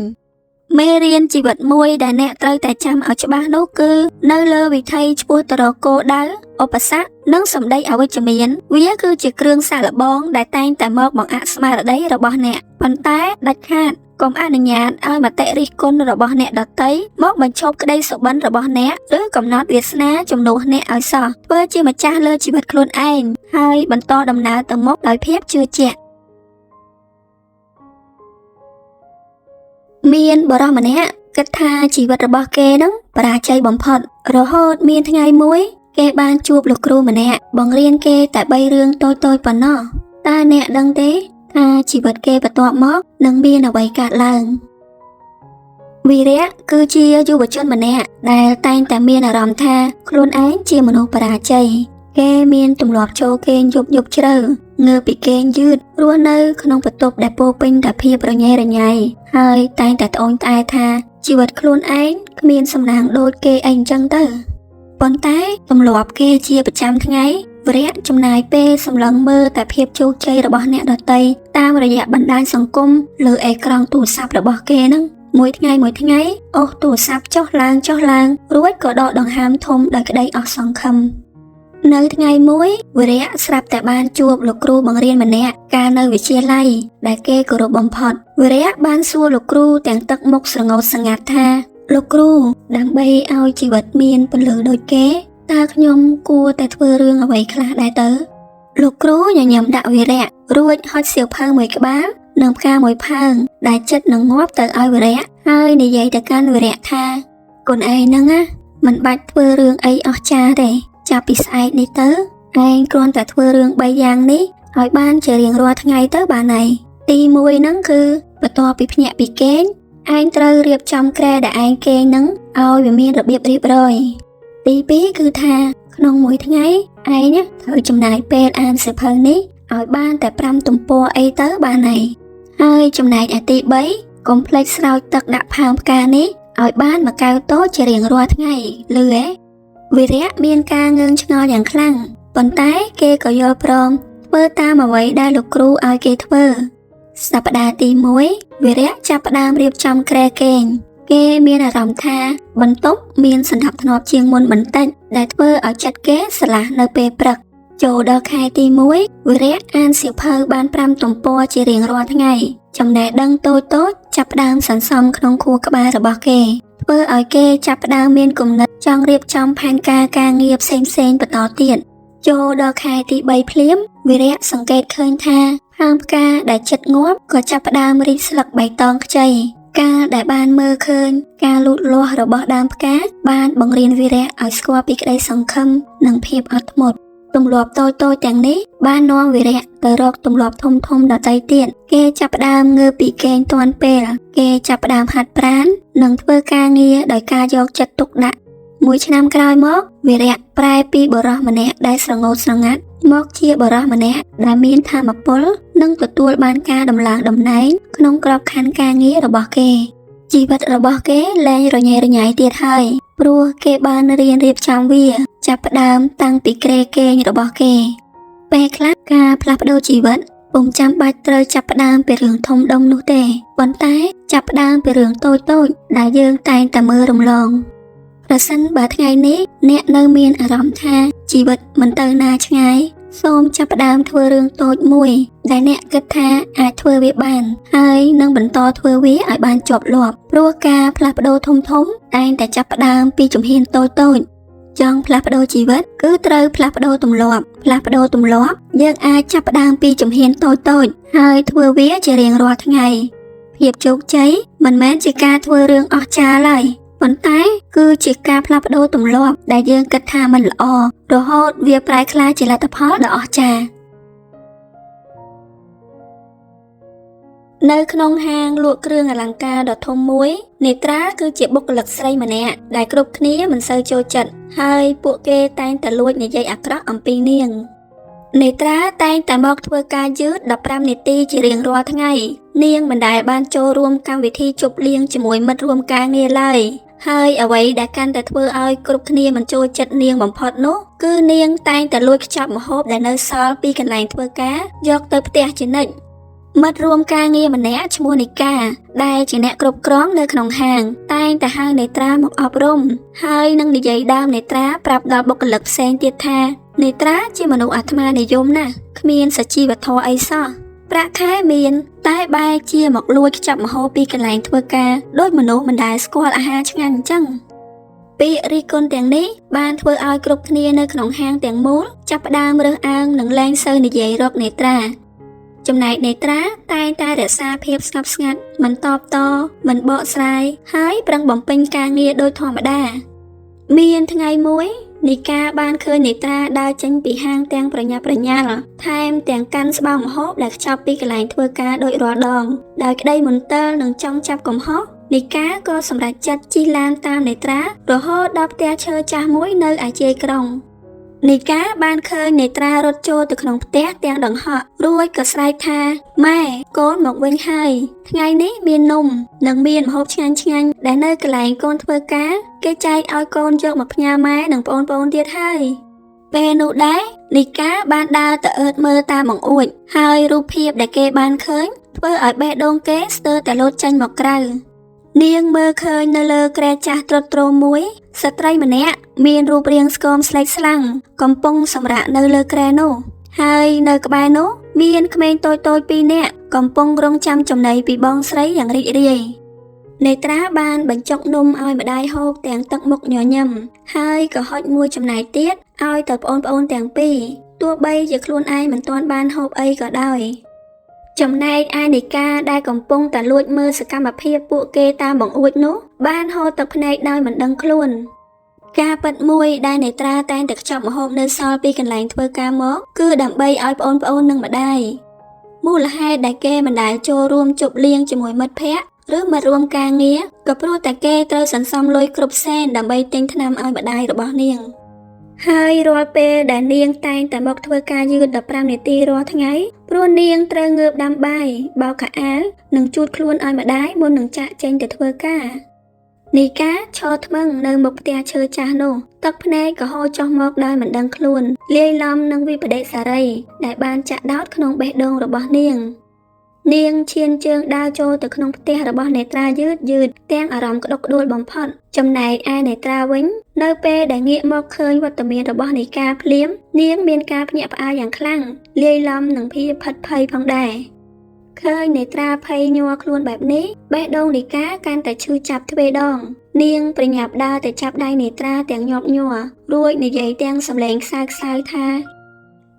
មេរៀនជីវិតមួយដែលអ្នកត្រូវតែចាំឲ្យច្បាស់នោះគឺនៅលើវិថីឆ្ពោះទៅរកគោលដៅឧបសគ្គនិងសម្ដីអវិជ្ជមានវាគឺជាគ្រឿងសាកល្បងដែលតែងតែមកបង្អាក់ស្មារតីរបស់អ្នកប៉ុន្តែដាច់ខាតកុំអនុញ្ញាតឲ្យមតិរិះគន់របស់អ្នកដទៃមកបញ្ឈប់ក្តីសុបិនរបស់អ្នកឬកំណត់វាសនាជំនួសអ្នកឲ្យសោះធ្វើជាម្ចាស់លើជីវិតខ្លួនឯងហើយបន្តដំណើរទៅមុខដោយភាពជឿជាក់មានបុរសម្នាក់គិតថាជីវិតរបស់គេនឹងបរាជ័យបំផុតរហូតមានថ្ងៃមួយគេបានជួបលោកគ្រូម្នាក់បង្រៀនគេតែ3រឿងតូចៗប៉ុណ្ណោះតើអ្នកដឹងទេថាជីវិតគេបន្ទាប់មកនឹងមានអ្វីកើតឡើងវីរៈគឺជាយុវជនម្នាក់ដែលតែងតែមានអារម្មណ៍ថាខ្លួនឯងជាមនុស្សបរាជ័យគេមានទម្លាប់ចូលគេងយប់យប់ជ្រៅងើបពីគេងយឺតរស់នៅក្នុងបន្ទប់ដែលពោពេញដោយភាពរញ៉េរញ៉ៃហើយតែងតែត្អូញត្អែថាជីវិតខ្លួនឯងគ្មានសំណាងដូចគេអីអញ្ចឹងទៅប៉ុន្តែទម្លាប់គេជាប្រចាំថ្ងៃវរៈចំណាយពេលសម្លឹងមើលតែភាពជោគជ័យរបស់អ្នកដទៃតាមរយៈបណ្ដាញសង្គមលើអេក្រង់ទូរស័ព្ទរបស់គេហ្នឹងមួយថ្ងៃមួយថ្ងៃអូសទូរស័ព្ទចុះឡើងចុះឡើងរួចក៏ដកដង្ហើមធំដោយក្តីអស់សង្ឃឹម នៅថ្ងៃមួយវីរៈស្រាប់តែបានជួបលោកគ្រូបង្រៀនម្នាក់កាលនៅវិទ្យាល័យដែលគេគោរពបំផុតវីរៈបានសួរលោកគ្រូទាំងទឹកមុខស្រងោចស្រងាត់ថាលោកគ្រូដើម្បីឲ្យជីវិតមានពន្លឺដូចគេតើខ្ញុំគួរតែធ្វើរឿងអ្វីខ្លះដែរទៅលោកគ្រូញញឹមដាក់វីរៈរួចហុចសៀវភៅមួយក្បាលនិងផ្កាមួយផើងដែលចិត្តនឹងងាប់ទៅឲ្យវីរៈហើយនិយាយទៅកាន់វីរៈថាកូនឯងហ្នឹងណាមិនបាច់ធ្វើរឿងអីអស្ចារ្យទេចាប់ពីស្អែកនេះទៅឯងគ្រាន់តែធ្វើរឿង3យ៉ាងនេះឲ្យបានជារៀងរាល់ថ្ងៃទៅបានហើយទី1ហ្នឹងគឺបន្ទាប់ពីភ្ញាក់ពីគេងឯងត្រូវរៀបចំគ្រែដែលឯងគេងហ្នឹងឲ្យវាមានរបៀបរៀបរយទី2គឺថាក្នុងមួយថ្ងៃឯងត្រូវចំណាយពេលអានសៀវភៅនេះឲ្យបានតែ5ទំព័រអីទៅបានហើយហើយចំណែកឯទី3កុំភ្លេចស្រោចទឹកដាក់ផើងផ្កានេះឲ្យបានមួយកែវតូចជារៀងរាល់ថ្ងៃឮទេវីរៈមានការងឿងឆ្ងល់យ៉ាងខ្លាំងប៉ុន្តែគេក៏យល់ព្រមធ្វើតាមអ្វីដែលលោកគ្រូឲ្យគេធ្វើសប្តាហ៍ទី1វីរៈចាប់ផ្ដើមរៀបចំគ្រែគេងគេមានអារម្មណ៍ថាបន្ទប់មានសណ្ដាប់ធ្នាប់ជាងមុនបន្តិចដែលធ្វើឲ្យចិត្តគេស្រឡះនៅពេលព្រឹកចូលដល់ខែទី1វីរៈអានសៀវភៅបាន5ទំព័រជារៀងរាល់ថ្ងៃចំណេះដឹងតូចៗចាប់ផ្ដើមសន្សំក្នុងខួរក្បាលរបស់គេធ្វើឲ្យគេចាប់ផ្ដើមមានគំនិតចង់រៀបចំផែនការការងារផ្សេងៗបន្តទៀតចូលដល់ខែទី3ភ្លាមវីរៈសង្កេតឃើញថាផើងផ្កាដែលចិត្តងាប់ក៏ចាប់ផ្ដើមរីកស្លឹកបៃតងខ្ចីកាលដែលបានមើលឃើញការលូតលាស់របស់ដើមផ្កាបានបង្រៀនវីរៈឲ្យស្គាល់ពីក្តីសង្ឃឹមនិងភាពអត់ធ្មត់ទម្លាប់តូចៗទាំងនេះបាននាំវីរៈទៅរកទម្លាប់ធំៗដទៃទៀតគេចាប់ផ្ដើមងើបពីគេងទាន់ពេលគេចាប់ផ្ដើមហាត់ប្រាណនិងធ្វើការងារដោយការយកចិត្តទុកដាក់មួយឆ្នាំក្រោយមកវីរៈប្រែពីបុរសម្នាក់ដែលស្រងោចស្រងាត់មកជាបុរសម្នាក់ដែលមានធម៌ពលនិងទទួលបានការដំឡើងតំណែងក្នុងក្របខ័ណ្ឌការងាររបស់គេជីវិតរបស់គេលែងរញ៉េរញ៉ៃទៀតហើយព្រោះគេបានរៀនរៀបចំវាចាប់ផ្ដើមតាំងពីគ្រែគេងរបស់គេពេលខ្លះការផ្លាស់ប្ដូរជីវិតពុំចាំបាច់ត្រូវចាប់ផ្ដើមពីរឿងធំដុំនោះទេប៉ុន្តែចាប់ផ្ដើមពីរឿងតូចៗដែលយើងតែងតែមើលរំលងប្រសិនបើថ្ងៃនេះអ្នកនៅមានអារម្មណ៍ថាជីវិតមិនទៅណាឆ្ងាយសូមចាប់ផ្ដើមធ្វើរឿងតូចមួយដែលអ្នកគិតថាអាចធ្វើវាបានហើយនឹងបន្តធ្វើវាឲ្យបានជាប់លាប់ព្រោះការផ្លាស់ប្ដូរធំៗតែងតែចាប់ផ្ដើមពីជំហានតូចៗចង់ផ្លាស់ប្ដូរជីវិតគឺត្រូវផ្លាស់ប្ដូរទម្លាប់ផ្លាស់ប្ដូរទម្លាប់យើងអាចចាប់ផ្ដើមពីជំហានតូចៗហើយធ្វើវាជារៀងរាល់ថ្ងៃភាពជោគជ័យមិនមែនជាការធ្វើរឿងអស្ចារ្យឡើយប៉ុន្តែគឺជាការផ្លាស់ប្ដូរទម្លាប់ដែលយើងគិតថាមិនល្អរហូតវាប្រែក្លាយជាលទ្ធផលដ៏អស្ចារ្យនៅក្នុងហាងលក់គ្រឿងអលង្ការដ៏ធំមួយនេត្រាគឺជាបុគ្គលិកស្រីម្នាក់ដែលគ្រប់គ្នាមិនសូវចូលចិត្តហើយពួកគេតែងតែលួចនិយាយអាក្រក់អំពីនាងនេត្រាតែងតែមកធ្វើការយឺត15នាទីជារៀងរាល់ថ្ងៃនាងមិនដែលបានចូលរួមកម្មវិធីជប់លៀងជាមួយមិត្តរួមការងារឡើយហើយអ្វីដែលកាន់តែធ្វើឲ្យគ្រប់គ្នាមិនចូលចិត្តនាងបំផុតនោះគឺនាងតែងតែលួចខ្ចប់ម្ហូបដែលនៅសល់ពីកន្លែងធ្វើការយកទៅផ្ទះជានិច្ចមិត្តរួមការងារម្នាក់ឈ្មោះនីកាដែលជាអ្នកគ្រប់គ្រងនៅក្នុងហាងតែងតែហៅនេត្រាមកអប់រំហើយនឹងនិយាយដើមនេត្រាប្រាប់ដល់បុគ្គលិកផ្សេងទៀតថានេត្រាជាមនុស្សអាត្មានិយមណាស់គ្មានសជីវធម៌អីសោះប្រាក់ខែមានតែបែរជាមកលួចខ្ចប់ម្ហូបពីកន្លែងធ្វើការដោយមនុស្សមិនដែលស្គាល់អាហារឆ្ងាញ់អញ្ចឹងពាក្យរិះគន់ទាំងនេះបានធ្វើឲ្យគ្រប់គ្នានៅក្នុងហាងទាំងមូលចាប់ផ្ដើមរើសអើងនិងលែងសូវនិយាយរកនេត្រាចំណែកនេត្រាតែងតែរក្សាភាពស្ងប់ស្ងាត់មិនតបតមិនបកស្រាយហើយប្រឹងបំពេញការងារដោយធម្មតាមានថ្ងៃមួយនីកាបានឃើញនេត្រាដើរចេញពីហាងទាំងប្រញាប់ប្រញាល់ថែមទាំងកាន់ស្បោងម្ហូបដែលខ្ចប់ពីកន្លែងធ្វើការដូចរាល់ដងដោយក្តីមន្ទិលនិងចង់ចាប់កំហុសនីកាក៏សម្រេចចិត្តជិះឡានតាមនេត្រារហូតដល់ផ្ទះឈើចាស់មួយនៅឯជាយក្រុងនីកាបានឃើញនេត្រារត់ចូលទៅក្នុងផ្ទះទាំងដង្ហក់រួចក៏ស្រែកថាម៉ែកូនមកវិញហើយថ្ងៃនេះមាននំនិងមានម្ហូបឆ្ងាញ់ៗដែលនៅកន្លែងកូនធ្វើការគេចែកឲ្យកូនយកមកផ្ញើម៉ែនិងប្អូនៗទៀតហើយពេលនោះដែរនីកាបានដើរទៅអើតមើលតាមបង្អួចហើយរូបភាពដែលគេបានឃើញធ្វើឲ្យបេះដូងគេស្ទើរតែលោតចេញមកក្រៅ នាងមើលឃើញនៅលើគ្រែចាស់ទ្រុឌទ្រោមមួយស្ត្រីម្នាក់មានរូបរាងស្គមស្លេកស្លាំងកំពុងសម្រាកនៅលើគ្រែនោះហើយនៅក្បែរនោះមានក្មេងតូចៗពីរនាក់កំពុងរង់ចាំចំណីពីបងស្រីយ៉ាងរីករាយនេត្រាបានបញ្ចុកនំឲ្យម្ដាយហូបទាំងទឹកមុខញញឹមហើយក៏ហុចមួយចំណែកទៀតឲ្យទៅប្អូនៗទាំងពីរទោះបីជាខ្លួនឯងមិនទាន់បានហូបអីក៏ដោយចំណែកឯនីកាដែលកំពុងតែលួចមើលសកម្មភាពពួកគេតាមបង្អួចនោះបានហូរទឹកភ្នែកដោយមិនដឹងខ្លួនការពិតមួយដែលនេត្រាតែងតែខ្ចប់ម្ហូបនៅសល់ពីកន្លែងធ្វើការមកគឺដើម្បីឲ្យប្អូនៗនិងម្ដាយមូលហេតុដែលគេមិនដែលចូលរួមជប់លៀងជាមួយមិត្តភ័ក្តិឬមិត្តរួមការងារក៏ព្រោះតែគេត្រូវសន្សំលុយគ្រប់សេនដើម្បីទិញថ្នាំឲ្យម្ដាយរបស់នាងហើយរាល់ពេលដែលនាងតែងតែមកធ្វើការយឺត15នាទីរាល់ថ្ងៃព្រោះនាងត្រូវងើបដាំបាយបោកខោអាវនិងជូតខ្លួនឲ្យម្ដាយមុននឹងចាកចេញទៅធ្វើការនីកាឈរថ្មឹងនៅមុខផ្ទះឈើចាស់នោះទឹកភ្នែកក៏ហូរចុះមកដោយមិនដឹងខ្លួនលាយឡំនឹងវិបដិសារីដែលបានចាក់ដោតក្នុងបេះដូងរបស់នាងនាងឈានជើងដើរចូលទៅក្នុងផ្ទះរបស់នេត្រាយឺតយឺតទាំងអារម្មណ៍ក្តុកក្តួលបំផុតចំណែកឯនេត្រាវិញនៅពេលដែលងាកមកឃើញវត្តមានរបស់នីកាភ្លាមនាងមានការភ្ញាក់ផ្អើលយ៉ាងខ្លាំងលាយឡំនឹងភាពផិតភ័យផងដែរឃើញនេត្រាភ័យញ័រខ្លួនបែបនេះបេះដូងនីកាកាន់តែឈឺចាប់ទ្វេដងនាងប្រញាប់ដើរទៅចាប់ដៃនេត្រាទាំងញាប់ញ័ររួចនិយាយទាំងសម្លេងខ្សៅខ្សៅថា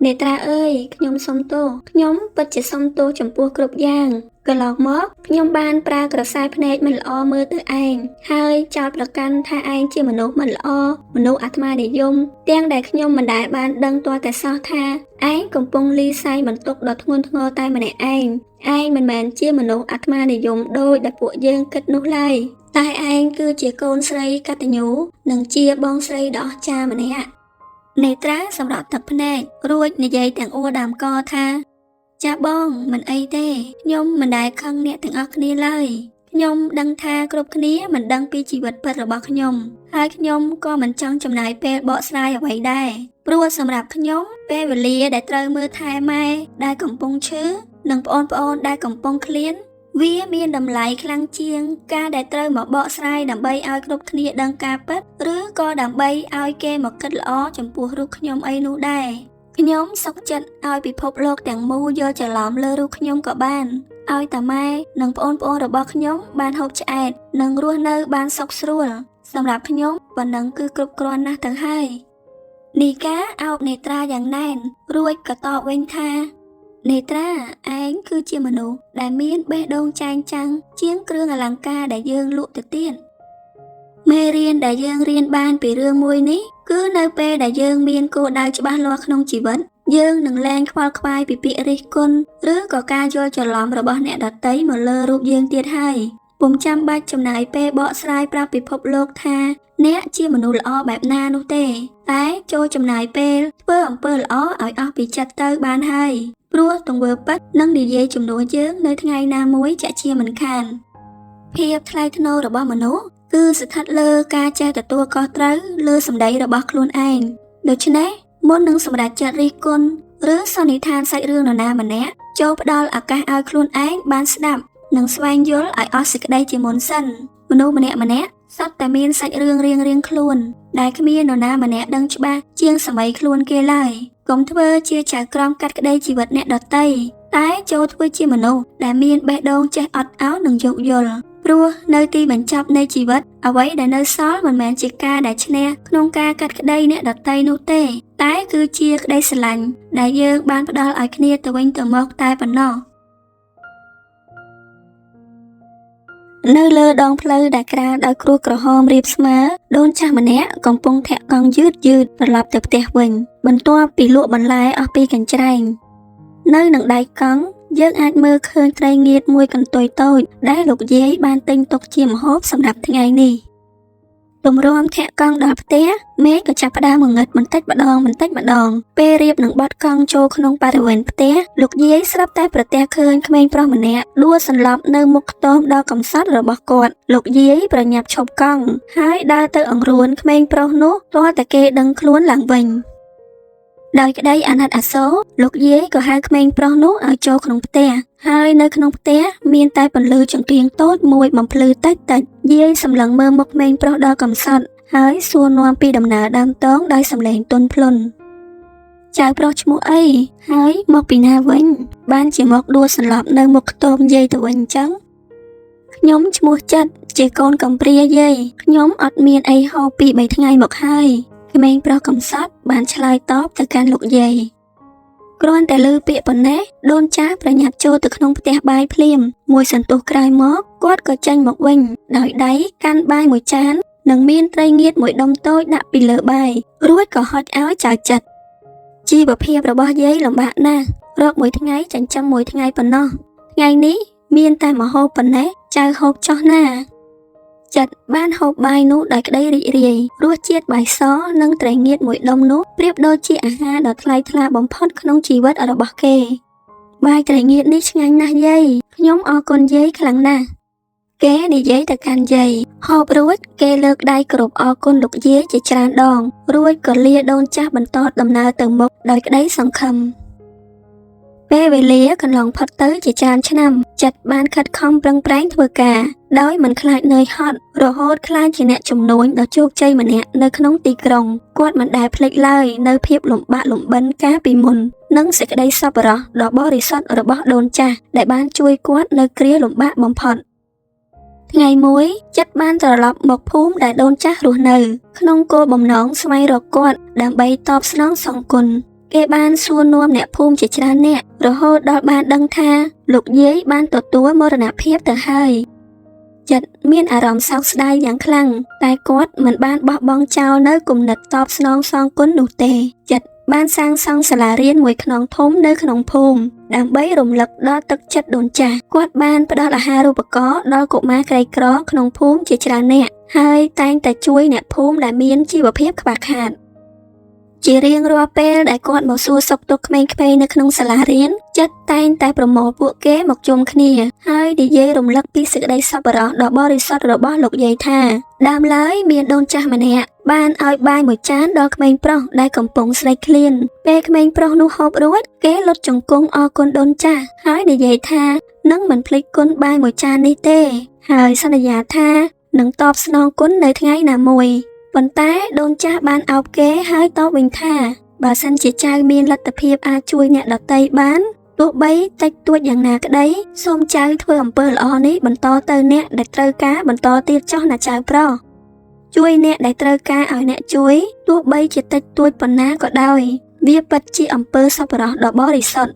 នេត្រាអើយខ្ញុំសុំទោសខ្ញុំពិតជាសុំទោសចំពោះគ្រប់យ៉ាងកន្លងមកខ្ញុំបានប្រើក្រសែភ្នែកមិនល្អមើលទៅឯងហើយចោទប្រកាន់ថាឯងជាមនុស្សមិនល្អមនុស្សអាត្មានិយមទាំងដែលខ្ញុំមិនដែលបានដឹងទាល់តែសោះថាឯងកំពុងលីសែងបន្ទុកដ៏ធ្ងន់ធ្ងរតែម្នាក់ឯងឯងមិនមែនជាមនុស្សអាត្មានិយមដូចដែលពួកយើងគិតនោះឡើយតែឯងគឺជាកូនស្រីកតញ្ញូនិងជាបងស្រីដ៏អស្ចារ្យម្នាក់នេត្រាសម្រាប់ទឹកភ្នែករួចនិយាយទាំងអួរដើមកថាចាបងមិនអីទេខ្ញុំមិនដែលខឹងអ្នកទាំងអស់គ្នាឡើយខ្ញុំដឹងថាគ្រប់គ្នាមិនដឹងពីជីវិតពិតរបស់ខ្ញុំហើយខ្ញុំក៏មិនចង់ចំណាយពេលបកស្រាយអ្វីដែរព្រោះសម្រាប់ខ្ញុំពេលវេលាដែលត្រូវមើលថែម៉ែដែលកំពុងឈឺនិងប្អូនៗដែលកំពុងឃ្លានវាមានតម្លៃខ្លាំងជាងការដែលត្រូវមកបកស្រាយដើម្បីឲ្យគ្រប់គ្នាដឹងការពិតឬក៏ដើម្បីឲ្យគេមកគិតល្អចំពោះរូបខ្ញុំអីនោះដែរខ្ញុំសុខចិត្តឲ្យពិភពលោកទាំងមូលយល់ច្រឡំលើរូបខ្ញុំក៏បានឲ្យតាម៉ែនិងប្អូនៗរបស់ខ្ញុំបានហូបឆ្អែតនិងរស់នៅបានសុខស្រួលសម្រាប់ខ្ញុំប៉ុណ្ណឹងគឺគ្រប់គ្រាន់ណាស់ទៅហើយនីកាអោបនេត្រាយ៉ាងណែនរួចក៏តបវិញថានេត្រាឯងគឺជាមនុស្សដែលមានបេះដូងចែងចាំងជាងគ្រឿងអលង្ការដែលយើងលក់ទៅទៀតមេរៀនដែលយើងរៀនបានពីរឿងមួយនេះគឺនៅពេលដែលយើងមានគោលដៅច្បាស់លាស់ក្នុងជីវិតយើងនឹងលែងខ្វល់ខ្វាយពីពាក្យរិះគន់ឬក៏ការយល់ច្រឡំរបស់អ្នកដទៃមកលើរូបយើងទៀតហើយពុំចាំបាច់ចំណាយពេលបកស្រាយប្រាប់ពិភពលោកថាអ្នកជាមនុស្សល្អបែបណានោះទេតែចូលចំណាយពេលធ្វើអំពើល្អឲ្យអស់ពីចិត្តទៅបានហើយព្រោះទង្វើពិតនឹងនិយាយជំនួសយើងនៅថ្ងៃណាមួយជាក់ជាមិនខានភាពថ្លៃថ្នូររបស់មនុស្សគឺស្ថិតលើការចេះទទួលខុសត្រូវលើសម្ដីរបស់ខ្លួនឯងដូច្នេះមុននឹងសម្រេចចិត្តរិះគន់ឬសន្និដ្ឋានសាច់រឿងនរណាម្នាក់ចូលផ្ដល់ឱកាសឲ្យខ្លួនឯងបានស្ដាប់និងស្វែងយល់ឲ្យអស់សេចក្តីជាមុនសិនមនុស្សម្នាក់ៗសុទ្ធតែមានសាច់រឿងរៀងៗខ្លួនដែលគ្មាននរណាម្នាក់ដឹងច្បាស់ជាងសម័យខ្លួនគេឡើយកុំធ្វើជាចៅក្រមកាត់ក្តីជីវិតអ្នកដទៃតែចូលធ្វើជាមនុស្សដែលមានបេះដូងចេះអត់ឱននិងយោគយល់ព្រោះនៅទីបញ្ចប់នៃជីវិតអ្វីដែលនៅសល់មិនមែនជាការដែលឈ្នះក្នុងការកាត់ក្តីអ្នកដទៃនោះទេតែគឺជាក្តីស្រឡាញ់ដែលយើងបានផ្ដល់ឲ្យគ្នាទៅវិញទៅមកតែប៉ុណ្ណោះនៅលើដងផ្លូវដែលក្រាលដោយគ្រួសក្រហមរាបស្មើដូនចាស់ម្នាក់កំពុងធាក់កង់យឺតយឺតត្រឡប់ទៅផ្ទះវិញបន្ទាប់ពីលក់បន្លែអស់ពីកញ្ច្រែងនៅនឹងដៃកង់យើងអាចមើលឃើញត្រីងៀតមួយកន្ទុយតូចដែលលោកយាយបានទិញទុកជាម្ហូបសម្រាប់ថ្ងៃនេះទម្រាំធាក់កង់ដល់ផ្ទះមេឃក៏ចាប់ផ្ដើមងងឹតបន្តិចម្ដងបន្តិចម្ដងពេលរៀបនឹងបត់កង់ចូលក្នុងបរិវេណផ្ទះលោកយាយស្រាប់តែប្រទះឃើញក្មេងប្រុសម្នាក់ដួលសន្លប់នៅមុខខ្ទមដ៏កំសត់របស់គាត់លោកយាយប្រញាប់ឈប់កង់ហើយដើរទៅអង្រួនក្មេងប្រុសនោះទាល់តែគេដឹងខ្លួនឡើងវិញដោយក្តីអាណិតអាសូរលោកយាយក៏ហៅក្មេងប្រុសនោះឲ្យចូលក្នុងផ្ទះ ហើយនៅក្នុងផ្ទះមានតែពន្លឺចង្កៀងតូចមួយបំភ្លឺតិចៗយាយសម្លឹងមើលមុខក្មេងប្រុសដ៏កំសត់ហើយសួរនាំពីដំណើរដើមតងដោយសំឡេងទន់ភ្លន់ចៅប្រុសឈ្មោះអីហើយមកពីណាវិញបានជាមកដួលសន្លប់នៅមុខខ្ទមយាយទៅវិញអញ្ចឹងខ្ញុំឈ្មោះចិត្តជាកូនកំព្រាយាយខ្ញុំអត់មានអីហូបពី3ថ្ងៃមកហើយក្មេងប្រុសកំសត់បានឆ្លើយតបទៅកាន់លោកយាយគ្រាន់តែឮពាក្យប៉ុណ្ណេះដូនចាស់ប្រញាប់ចូលទៅក្នុងផ្ទះបាយភ្លាមមួយសន្ទុះក្រោយមកគាត់ក៏ចេញមកវិញដោយដៃកាន់បាយមួយចាននិងមានត្រីងៀតមួយដុំតូចដាក់ពីលើបាយរួចក៏ហុចឲ្យចៅចិត្តជីវភាពរបស់យាយលំបាកណាស់រកមួយថ្ងៃចិញ្ចឹមមួយថ្ងៃប៉ុណ្ណោះថ្ងៃនេះមានតែម្ហូបប៉ុណ្ណេះចៅហូបចោះណាចិត្តបានហូបបាយនោះដោយក្តីរីករាយរសជាតិបាយសនិងត្រីងៀតមួយដុំនោះប្រៀបដូចជាអាហារដ៏ថ្លៃថ្លាបំផុតក្នុងជីវិតរបស់គេបាយត្រីងៀតនេះឆ្ងាញ់ណាស់យាយខ្ញុំអរគុណយាយខ្លាំងណាស់គេនិយាយទៅកាន់យាយហូបរួចគេលើកដៃគោរពអរគុណលោកយាយជាច្រើនដងរួចក៏លាដូនចាស់បន្តដំណើរទៅមុខដោយក្តីសង្ឃឹមពេលវេលាកន្លងផុតទៅជាច្រើនឆ្នាំចិត្តបានខិតខំប្រឹងប្រែងធ្វើការដោយមិនខ្លាចនឿយហត់រហូតក្លាយជាអ្នកជំនួញដ៏ជោគជ័យម្នាក់នៅក្នុងទីក្រុងគាត់មិនដែលភ្លេចឡើយនៅភាពលំបាកលំបិនកាលពីមុននិងសេចក្តីសប្បុរសដ៏បរិសុទ្ធរបស់ដូនចាស់ដែលបានជួយគាត់នៅគ្រាលំបាកបំផុតថ្ងៃមួយចិត្តបានត្រឡប់មកភូមិដែលដូនចាស់រស់នៅក្នុងគោលបំណងស្វែងរកគាត់ដើម្បីតបស្នងសងគុណគេបានសួរនាំអ្នកភូមិជាច្រើនអ្នករហូតដល់បានដឹងថាលោកយាយបានទទួលមរណភាពទៅហើយចិត្តមានអារម្មណ៍សោកស្ដាយយ៉ាងខ្លាំងតែគាត់មិនបានបោះបង់ចោលនៅគំនិតតបស្នងសងគុណនោះទេចិត្តបានសាងសង់សាលារៀនមួយខ្នងធំនៅក្នុងភូមិដើម្បីរំលឹកដល់ទឹកចិត្តដូនចាស់គាត់បានផ្ដល់អាហារូបករណ៍ដល់កុមារក្រីក្រក្នុងភូមិជាច្រើនអ្នកហើយតែងតែជួយអ្នកភូមិដែលមានជីវភាពខ្វះខាតជារៀងរាល់ពេលដែលគាត់មកសួរសុខទុក្ខក្មេងៗនៅក្នុងសាលារៀនចិត្តតែងតែប្រមូលពួកគេមកជុំគ្នាហើយនិយាយរំលឹកពីសេចក្តីសប្បុរសដ៏បរិសុទ្ធរបស់លោកយាយថាដើមឡើយមានដូនចាស់ម្នាក់បានឲ្យបាយមួយចានដល់ក្មេងប្រុសដែលកំពុងស្រេកឃ្លានពេលក្មេងប្រុសនោះហូបរួចគេលុតជង្គង់អរគុណដូនចាស់ហើយនិយាយថានឹងមិនភ្លេចគុណបាយមួយចាននេះទេហើយសន្យាថានឹងតបស្នងគុណនៅថ្ងៃណាមួយប៉ុន្តែដូនចាស់បានអោបគេហើយតបវិញថាបើសិនជាចៅមានលទ្ធភាពអាចជួយអ្នកដទៃបានទោះបីតិចតួចយ៉ាងណាក្តីសូមចៅធ្វើអំពើល្អនេះបន្តទៅអ្នកដែលត្រូវការបន្តទៀតចុះណាចៅប្រុសជួយអ្នកដែលត្រូវការឲ្យអ្នកជួយទោះបីជាតិចតួចប៉ុណ្ណាក៏ដោយវាពិតជាអំពើសប្បុរសដ៏បរិសុទ្ធ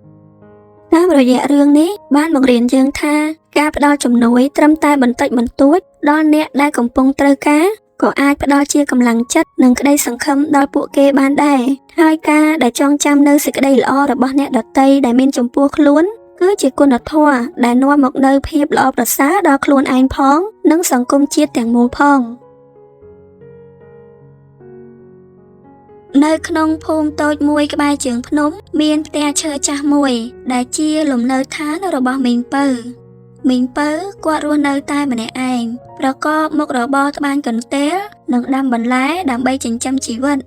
តាមរយៈរឿងនេះបានបង្រៀនយើងថាការផ្ដល់ជំនួយត្រឹមតែបន្តិចបន្តួចដល់អ្នកដែលកំពុងត្រូវការក៏អាចផ្ដល់ជាកម្លាំងចិត្តនិងក្តីសង្ឃឹមដល់ពួកគេបានដែរហើយការដែលចងចាំនៅសេចក្តីល្អរបស់អ្នកដទៃដែលមានចំពោះខ្លួនគឺជាគុណធម៌ដែលនាំមកនូវភាពល្អប្រសើរដល់ខ្លួនឯងផងនិងសង្គមជាតិទាំងមូលផងនៅក្នុងភូមិតូចមួយក្បែរជើងភ្នំមានផ្ទះឈើចាស់មួយដែលជាលំនៅឋានរបស់មីងពៅមីងពៅគាត់រស់នៅតែម្នាក់ឯងប្រកបមុខរបរត្បាញកន្ទេលនិងដាំបន្លែដើម្បីចិញ្ចឹមជីវិត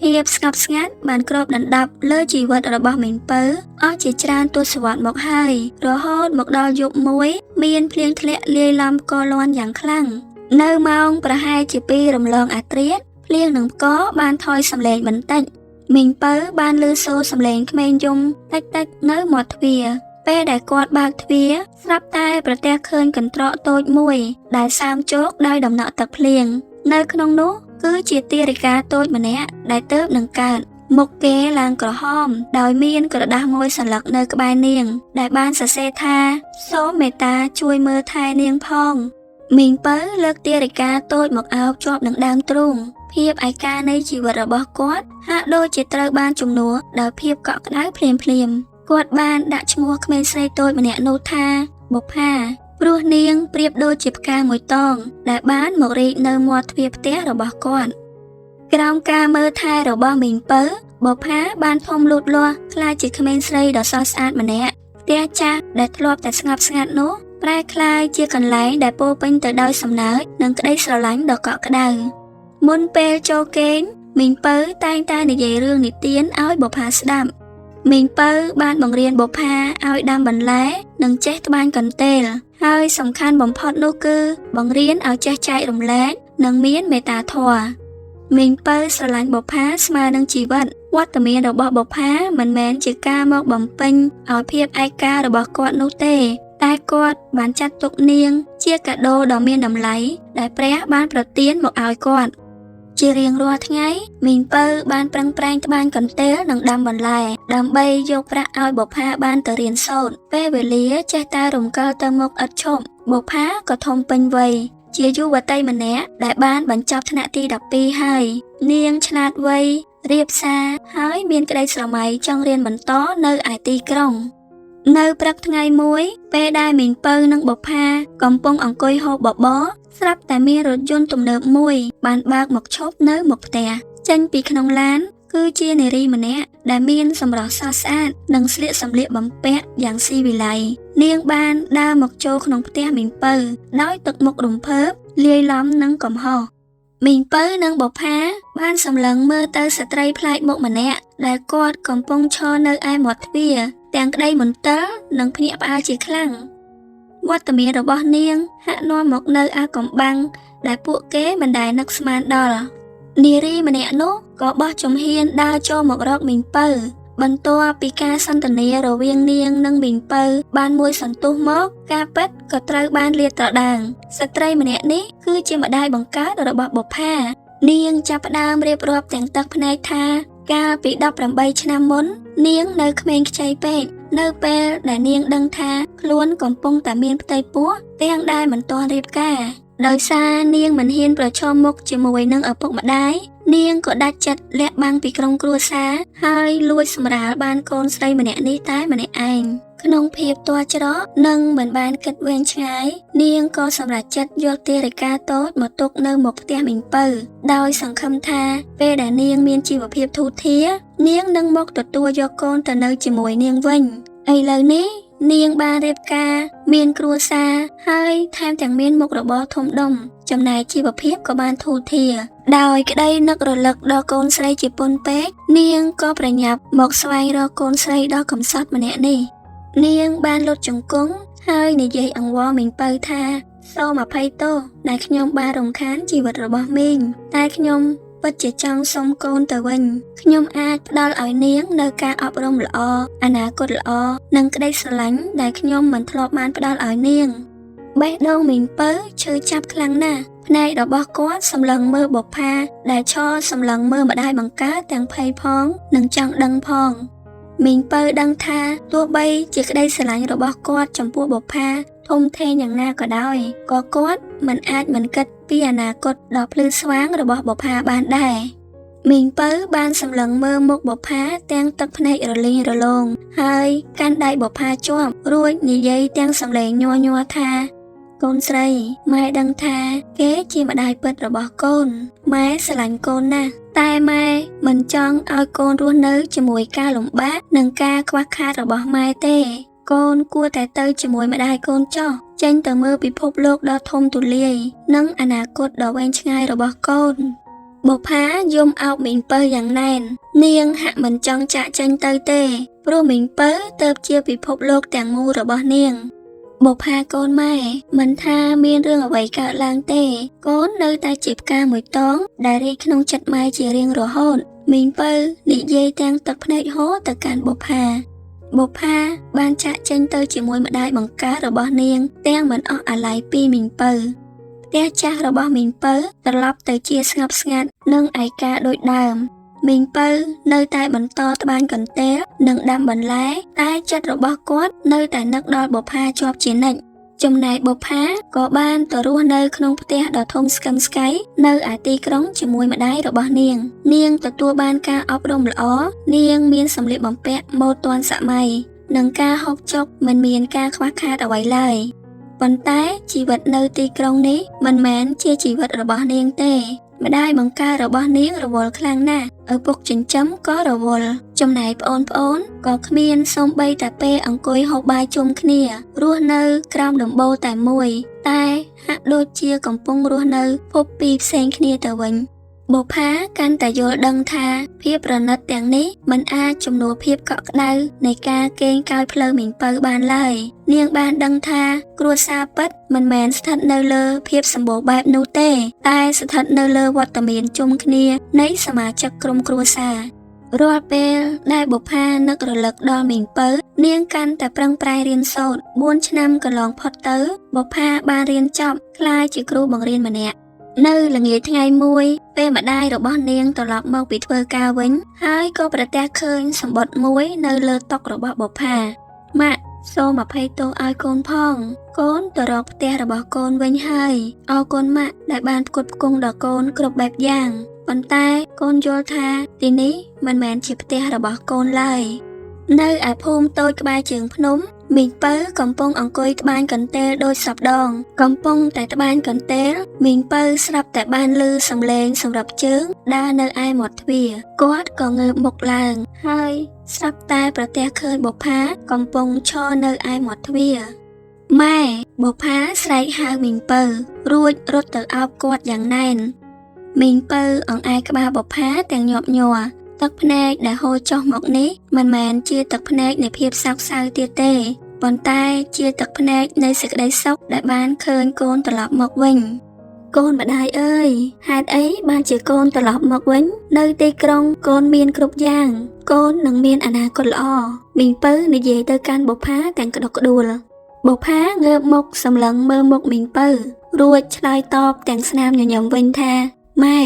ភាពស្ងប់ស្ងាត់បានគ្របដណ្ដប់លើជីវិតរបស់មីងពៅអស់ជាច្រើនទសវត្សរ៍មកហើយរហូតមកដល់យប់មួយមានភ្លៀងធ្លាក់លាយឡំផ្គរលាន់យ៉ាងខ្លាំងនៅម៉ោងប្រហែលជា2រំលងអាធ្រាត្រភ្លៀងនិងផ្គរបានថយសំឡេងបន្តិចមីងពៅបានឮសូរសំឡេងក្មេងយំតិចៗនៅមាត់ទ្វារពេលដែលគាត់បើកទ្វារស្រាប់តែប្រទះឃើញកន្ត្រកតូចមួយដែលសើមជោគដោយដំណក់ទឹកភ្លៀងនៅក្នុងនោះគឺជាទារិកាតូចម្នាក់ដែលទើបនឹងកើតមុខគេឡើងក្រហមដោយមានក្រដាសមួយសន្លឹកនៅក្បែរនាងដែលបានសរសេរថាសូមមេត្តាជួយមើលថែនាងផងមីងពៅលើកទារិកាតូចមកអោបជាប់នឹងដើមទ្រូងភាពឯកានៃជីវិតរបស់គាត់ហាក់ដូចជាត្រូវបានជំនួសដោយភាពកក់ក្ដៅភ្លាមៗគាត់បានដាក់ឈ្មោះក្មេងស្រីតូចម្នាក់នោះថាបុប្ផាព្រោះនាងប្រៀបដូចជាផ្កាមួយតងដែលបានមករីកនៅមាត់ទ្វារផ្ទះរបស់គាត់ក្រោមការមើលថែរបស់មីងពៅបុប្ផាបានធំលូតលាស់ក្លាយជាក្មេងស្រីដ៏ស្រស់ស្អាតម្នាក់ផ្ទះចាស់ដែលធ្លាប់តែស្ងប់ស្ងាត់នោះប្រែក្លាយជាកន្លែងដែលពោរពេញទៅដោយសំណើចនិងក្តីស្រឡាញ់ដ៏កក់ក្ដៅមុនពេលចូលគេងមីងពៅតែងតែនិយាយរឿងនិទានឲ្យបុប្ផាស្ដាប់ មីងពៅបានបង្រៀនបុប្ផាឲ្យដាំបន្លែនិងចេះត្បាញកន្ទេលហើយសំខាន់បំផុតនោះគឺបង្រៀនឲ្យចេះចែករំលែកនិងមានមេត្តាធម៌មីងពៅស្រឡាញ់បុប្ផាស្មើនឹងជីវិតវត្តមានរបស់បុប្ផាមិនមែនជាការមកបំពេញឲ្យភាពឯការបស់គាត់នោះទេតែគាត់បានចាត់ទុកនាងជាកាដូដ៏មានតម្លៃដែលព្រះបានប្រទានមកឲ្យគាត់ជារៀងរាល់ថ្ងៃមីងពៅបានប្រឹងប្រែងត្បាញកន្ទេលនិងដាំបន្លែដើម្បីយកប្រាក់ឲ្យបុប្ផាបានទៅរៀនសូត្រពេលវេលាចេះតែរំកិលទៅមុខឥតឈប់បុប្ផាក៏ធំពេញវ័យជាយុវតីម្នាក់ដែលបានបញ្ចប់ថ្នាក់ទី12ហើយនាងឆ្លាតវៃរៀបសារហើយមានក្តីស្រមៃចង់រៀនបន្តនៅឯទីក្រុងនៅព្រឹកថ្ងៃមួយពេលដែលមីងពៅនិងបុប្ផាកំពុងអង្គុយហូបបបរស្រាប់តែមានរថយន្តទំនើបមួយបានបើកមកឈប់នៅមុខផ្ទះចេញពីក្នុងឡានគឺជានារីម្នាក់ដែលមានសម្រស់ស្រស់ស្អាតនិងស្លៀកសម្លៀកបំពាក់យ៉ាងស៊ីវិល័យនាងបានដើរមកចូលក្នុងផ្ទះមីងពៅដោយទឹកមុខរំភើបលាយឡំនឹងកំហុសមីងពៅនិងបុប្ផាបានសម្លឹងមើលទៅស្ត្រីប្លែកមុខម្នាក់ដែលគាត់កំពុងឈរនៅឯមាត់ទ្វារទាំងក្តីមន្ទិលនិងភ្ញាក់ផ្អើលជាខ្លាំងវត្តមានរបស់នាងហាក់នាំមកនៅអាកំបាំងដែលពួកគេមិនដែលនឹកស្មានដល់នារីម្នាក់នោះក៏បោះជំហានដើរចូលមករកមីងពៅបន្ទាប់ពីការសន្ទនារវាងនាងនិងមីងពៅបានមួយសន្ទុះមកការពិតក៏ត្រូវបានលាតត្រដាងស្ត្រីម្នាក់នេះគឺជាម្ដាយបង្កើតរបស់បុប្ផានាងចាប់ផ្ដើមរៀបរាប់ទាំងទឹកភ្នែកថាកាលពី18ឆ្នាំមុននាងនៅក្មេងខ្ចីពេកនៅពេលដែលនាងដឹងថាខ្លួនកំពុងតែមានផ្ទៃពោះទាំងដែលមិនទាន់រៀបការដោយសារនាងមិនហ៊ានប្រឈមមុខជាមួយនឹងឪពុកម្ដាយនាងក៏ដាច់ចិត្តលាក់បាំងពីក្រុមគ្រួសារហើយលួចសម្រាលបានកូនស្រីម្នាក់នេះតែម្នាក់ឯងក្នុងភាពទាល់ច្រកនិងមិនបានគិតវែងឆ្ងាយនាងក៏សម្រេចចិត្តយកទារិកាតូចមកទុកនៅមុខផ្ទះមីងពៅដោយសង្ឃឹមថាពេលដែលនាងមានជីវភាពធូរធារនាងនឹងមកទទួលយកកូនទៅនៅជាមួយនាងវិញឥឡូវនេះនាងបានរៀបការមានគ្រួសារហើយថែមទាំងមានមុខរបរធំដុំចំណែកជីវភាពក៏បានធូរធារដោយក្តីនឹករលឹកដល់កូនស្រីជាពន់ពេកនាងក៏ប្រញាប់មកស្វែងរកកូនស្រីដ៏កំសត់ម្នាក់នេះនាងបានលុតជង្គង់ហើយនិយាយអង្វរមីងពៅថាសូមអភ័យទោសដែលខ្ញុំបានរំខានជីវិតរបស់មីងតែខ្ញុំពិតជាចង់សុំកូនទៅវិញខ្ញុំអាចផ្ដល់ឲ្យនាងនៅការអប់រំល្អអនាគតល្អនិងក្តីស្រឡាញ់ដែលខ្ញុំមិនធ្លាប់បានផ្ដល់ឲ្យនាងបេះដូងមីងពៅឈឺចាប់ខ្លាំងណាស់ភ្នែករបស់គាត់សម្លឹងមើលបុប្ផាដែលឈរសម្លឹងមើលម្ដាយបង្កើតទាំងភ័យផងនិងចង់ដឹងផងមីងពៅដឹងថាទោះបីជាក្តីស្រឡាញ់របស់គាត់ចំពោះបុប្ផាធំធេងយ៉ាងណាក៏ដោយក៏គាត់មិនអាចមិនគិតពីអនាគតដ៏ភ្លឺស្វាងរបស់បុប្ផាបានដែរមីងពៅបានសម្លឹងមើលមុខបុប្ផាទាំងទឹកភ្នែករលីងរលោងហើយកាន់ដៃបុប្ផាជាប់រួចនិយាយទាំងសំឡេងញ័រញ័រថាកូនស្រីម៉ែដឹងថាគេជាម្ដាយពិតរបស់កូនម៉ែស្រឡាញ់កូនណាស់តែម៉ែមិនចង់ឲ្យកូនរស់នៅជាមួយការលំបាកនិងការខ្វះខាតរបស់ម៉ែទេកូនគួរតែទៅជាមួយម្ដាយកូនចុះចេញទៅមើលពិភពលោកដ៏ធំទូលាយនិងអនាគតដ៏វែងឆ្ងាយរបស់កូនបុប្ផាយំអោបមីងពៅយ៉ាងណែននាងហាក់មិនចង់ចាកចេញទៅទេព្រោះមីងពៅទៅជាពិភពលោកទាំងមូលរបស់នាងបុប្ផាកូនម៉ែមិនថាមានរឿងអ្វីកើតឡើងទេកូននៅតែជាផ្កាមួយតងដែលរីកក្នុងចិត្តម៉ែជារៀងរហូតមីងពៅនិយាយទាំងទឹកភ្នែកហូរទៅកាន់បុប្ផាបុប្ផាបានចាកចេញទៅជាមួយម្ដាយបង្កើតរបស់នាងទាំងមិនអស់អាល័យពីមីងពៅផ្ទះចាស់របស់មីងពៅត្រឡប់ទៅជាស្ងប់ស្ងាត់និងឯកាដូចដើមមីងពៅនៅតែបន្តត្បាញកន្ទេលនិងដាំបន្លែតែចិត្តរបស់គាត់នៅតែនឹកដល់បុប្ផាជាប់ជានិច្ចចំណែកបុប្ផាក៏បានទៅរស់នៅក្នុងផ្ទះដ៏ធំស្កឹមស្កៃនៅឯទីក្រុងជាមួយម្ដាយរបស់នាងនាងទទួលបានការអប់រំល្អនាងមានសម្លៀកបំពាក់ម៉ូដទាន់សម័យនិងការហូបចុកមិនមានការខ្វះខាតអ្វីឡើយប៉ុន្តែជីវិតនៅទីក្រុងនេះមិនមែនជាជីវិតរបស់នាងទេម្ដាយបង្កើតរបស់នាងរវល់ខ្លាំងណាស់ឪពុកចិញ្ចឹមក៏រវល់ចំណែកប្អូនក៏គ្មានសូម្បីតែពេលអង្គុយហូបបាយជុំគ្នារស់នៅក្រោមដំបូលតែមួយតែហាក់ដូចជាកំពុងរស់នៅភពពីរផ្សេងគ្នាទៅវិញ បុប្ផាកាន់តែយល់ដឹងថាភាពប្រណិតទាំងនេះមិនអាចជំនួសភាពកក់ក្ដៅនៃការកេងកោយផ្លូវមីងពៅបានឡើយនាងបានដឹងថាគ្រួសារពិតមិនមែនស្ថិតនៅលើភាពសម្បូរបែបនោះទេតែស្ថិតនៅលើវត្តមានជុំគ្នានៃសមាជិកក្រុមគ្រួសាររាល់ពេលដែលបុប្ផានឹករលឹកដល់មីងពៅនាងកាន់តែប្រឹងប្រែងរៀនសូត្រ4ឆ្នាំកន្លងផុតទៅបុប្ផាបានរៀនចប់ក្លាយជាគ្រូបង្រៀនម្នាក់នៅល្ងាចថ្ងៃមួយពេលម្ដាយរបស់នាងត្រឡប់មកពីធ្វើការវិញហើយក៏ប្រទះឃើញសម្បត្តិមួយនៅលើតុរបស់បុប្ផាម៉ាក់សូមអភ័យទោសឲ្យកូនផងកូនទៅរកផ្ទះរបស់កូនវិញហើយអរគុណម៉ាក់ដែលបានផ្គត់ផ្គង់ដល់កូនគ្រប់បែបយ៉ាងប៉ុន្តែកូនយល់ថាទីនេះមិនមែនជាផ្ទះរបស់កូនឡើយនៅឯភូមិតូចក្បែរជើងភ្នំមីងពៅកំពុងអង្គុយត្បាញកន្ទេលដូចសពដងកំពុងតែត្បាញកន្ទេលមីងពៅស្រាប់តែបានឮសំឡេងសម្រាប់ជើងដើរនៅឯមាត់ទ្វារគាត់ក៏ងើបមុខឡើងហើយស្រាប់តែប្រទះឃើញបុប្ផាកំពុងឈរនៅឯមាត់ទ្វារម៉ែបុប្ផាស្រែកហៅមីងពៅរួចរត់ទៅអោបគាត់យ៉ាងណែនមីងពៅអង្អែលក្បាលបុប្ផាទាំងញាប់ញ័រទឹកភ្នែកដែលហូរចុះមកនេះមិនមែនជាទឹកភ្នែកនៃភាពសោកសៅទៀតទេប៉ុន្តែជាទឹកភ្នែកនៃសេចក្តីសុខដែលបានឃើញកូនត្រឡប់មកវិញកូនម្ដាយអើយហេតុអីបានជាកូនត្រឡប់មកវិញនៅទីក្រុងកូនមានគ្រប់យ៉ាងកូននឹងមានអនាគតល្អមីងពៅនិយាយទៅកាន់បុប្ផាទាំងក្តុកក្តួលបុប្ផាងើបមុខសម្លឹងមើលមុខមីងពៅរួចឆ្លើយតបទាំងស្នាមញញឹមវិញថាម៉ែ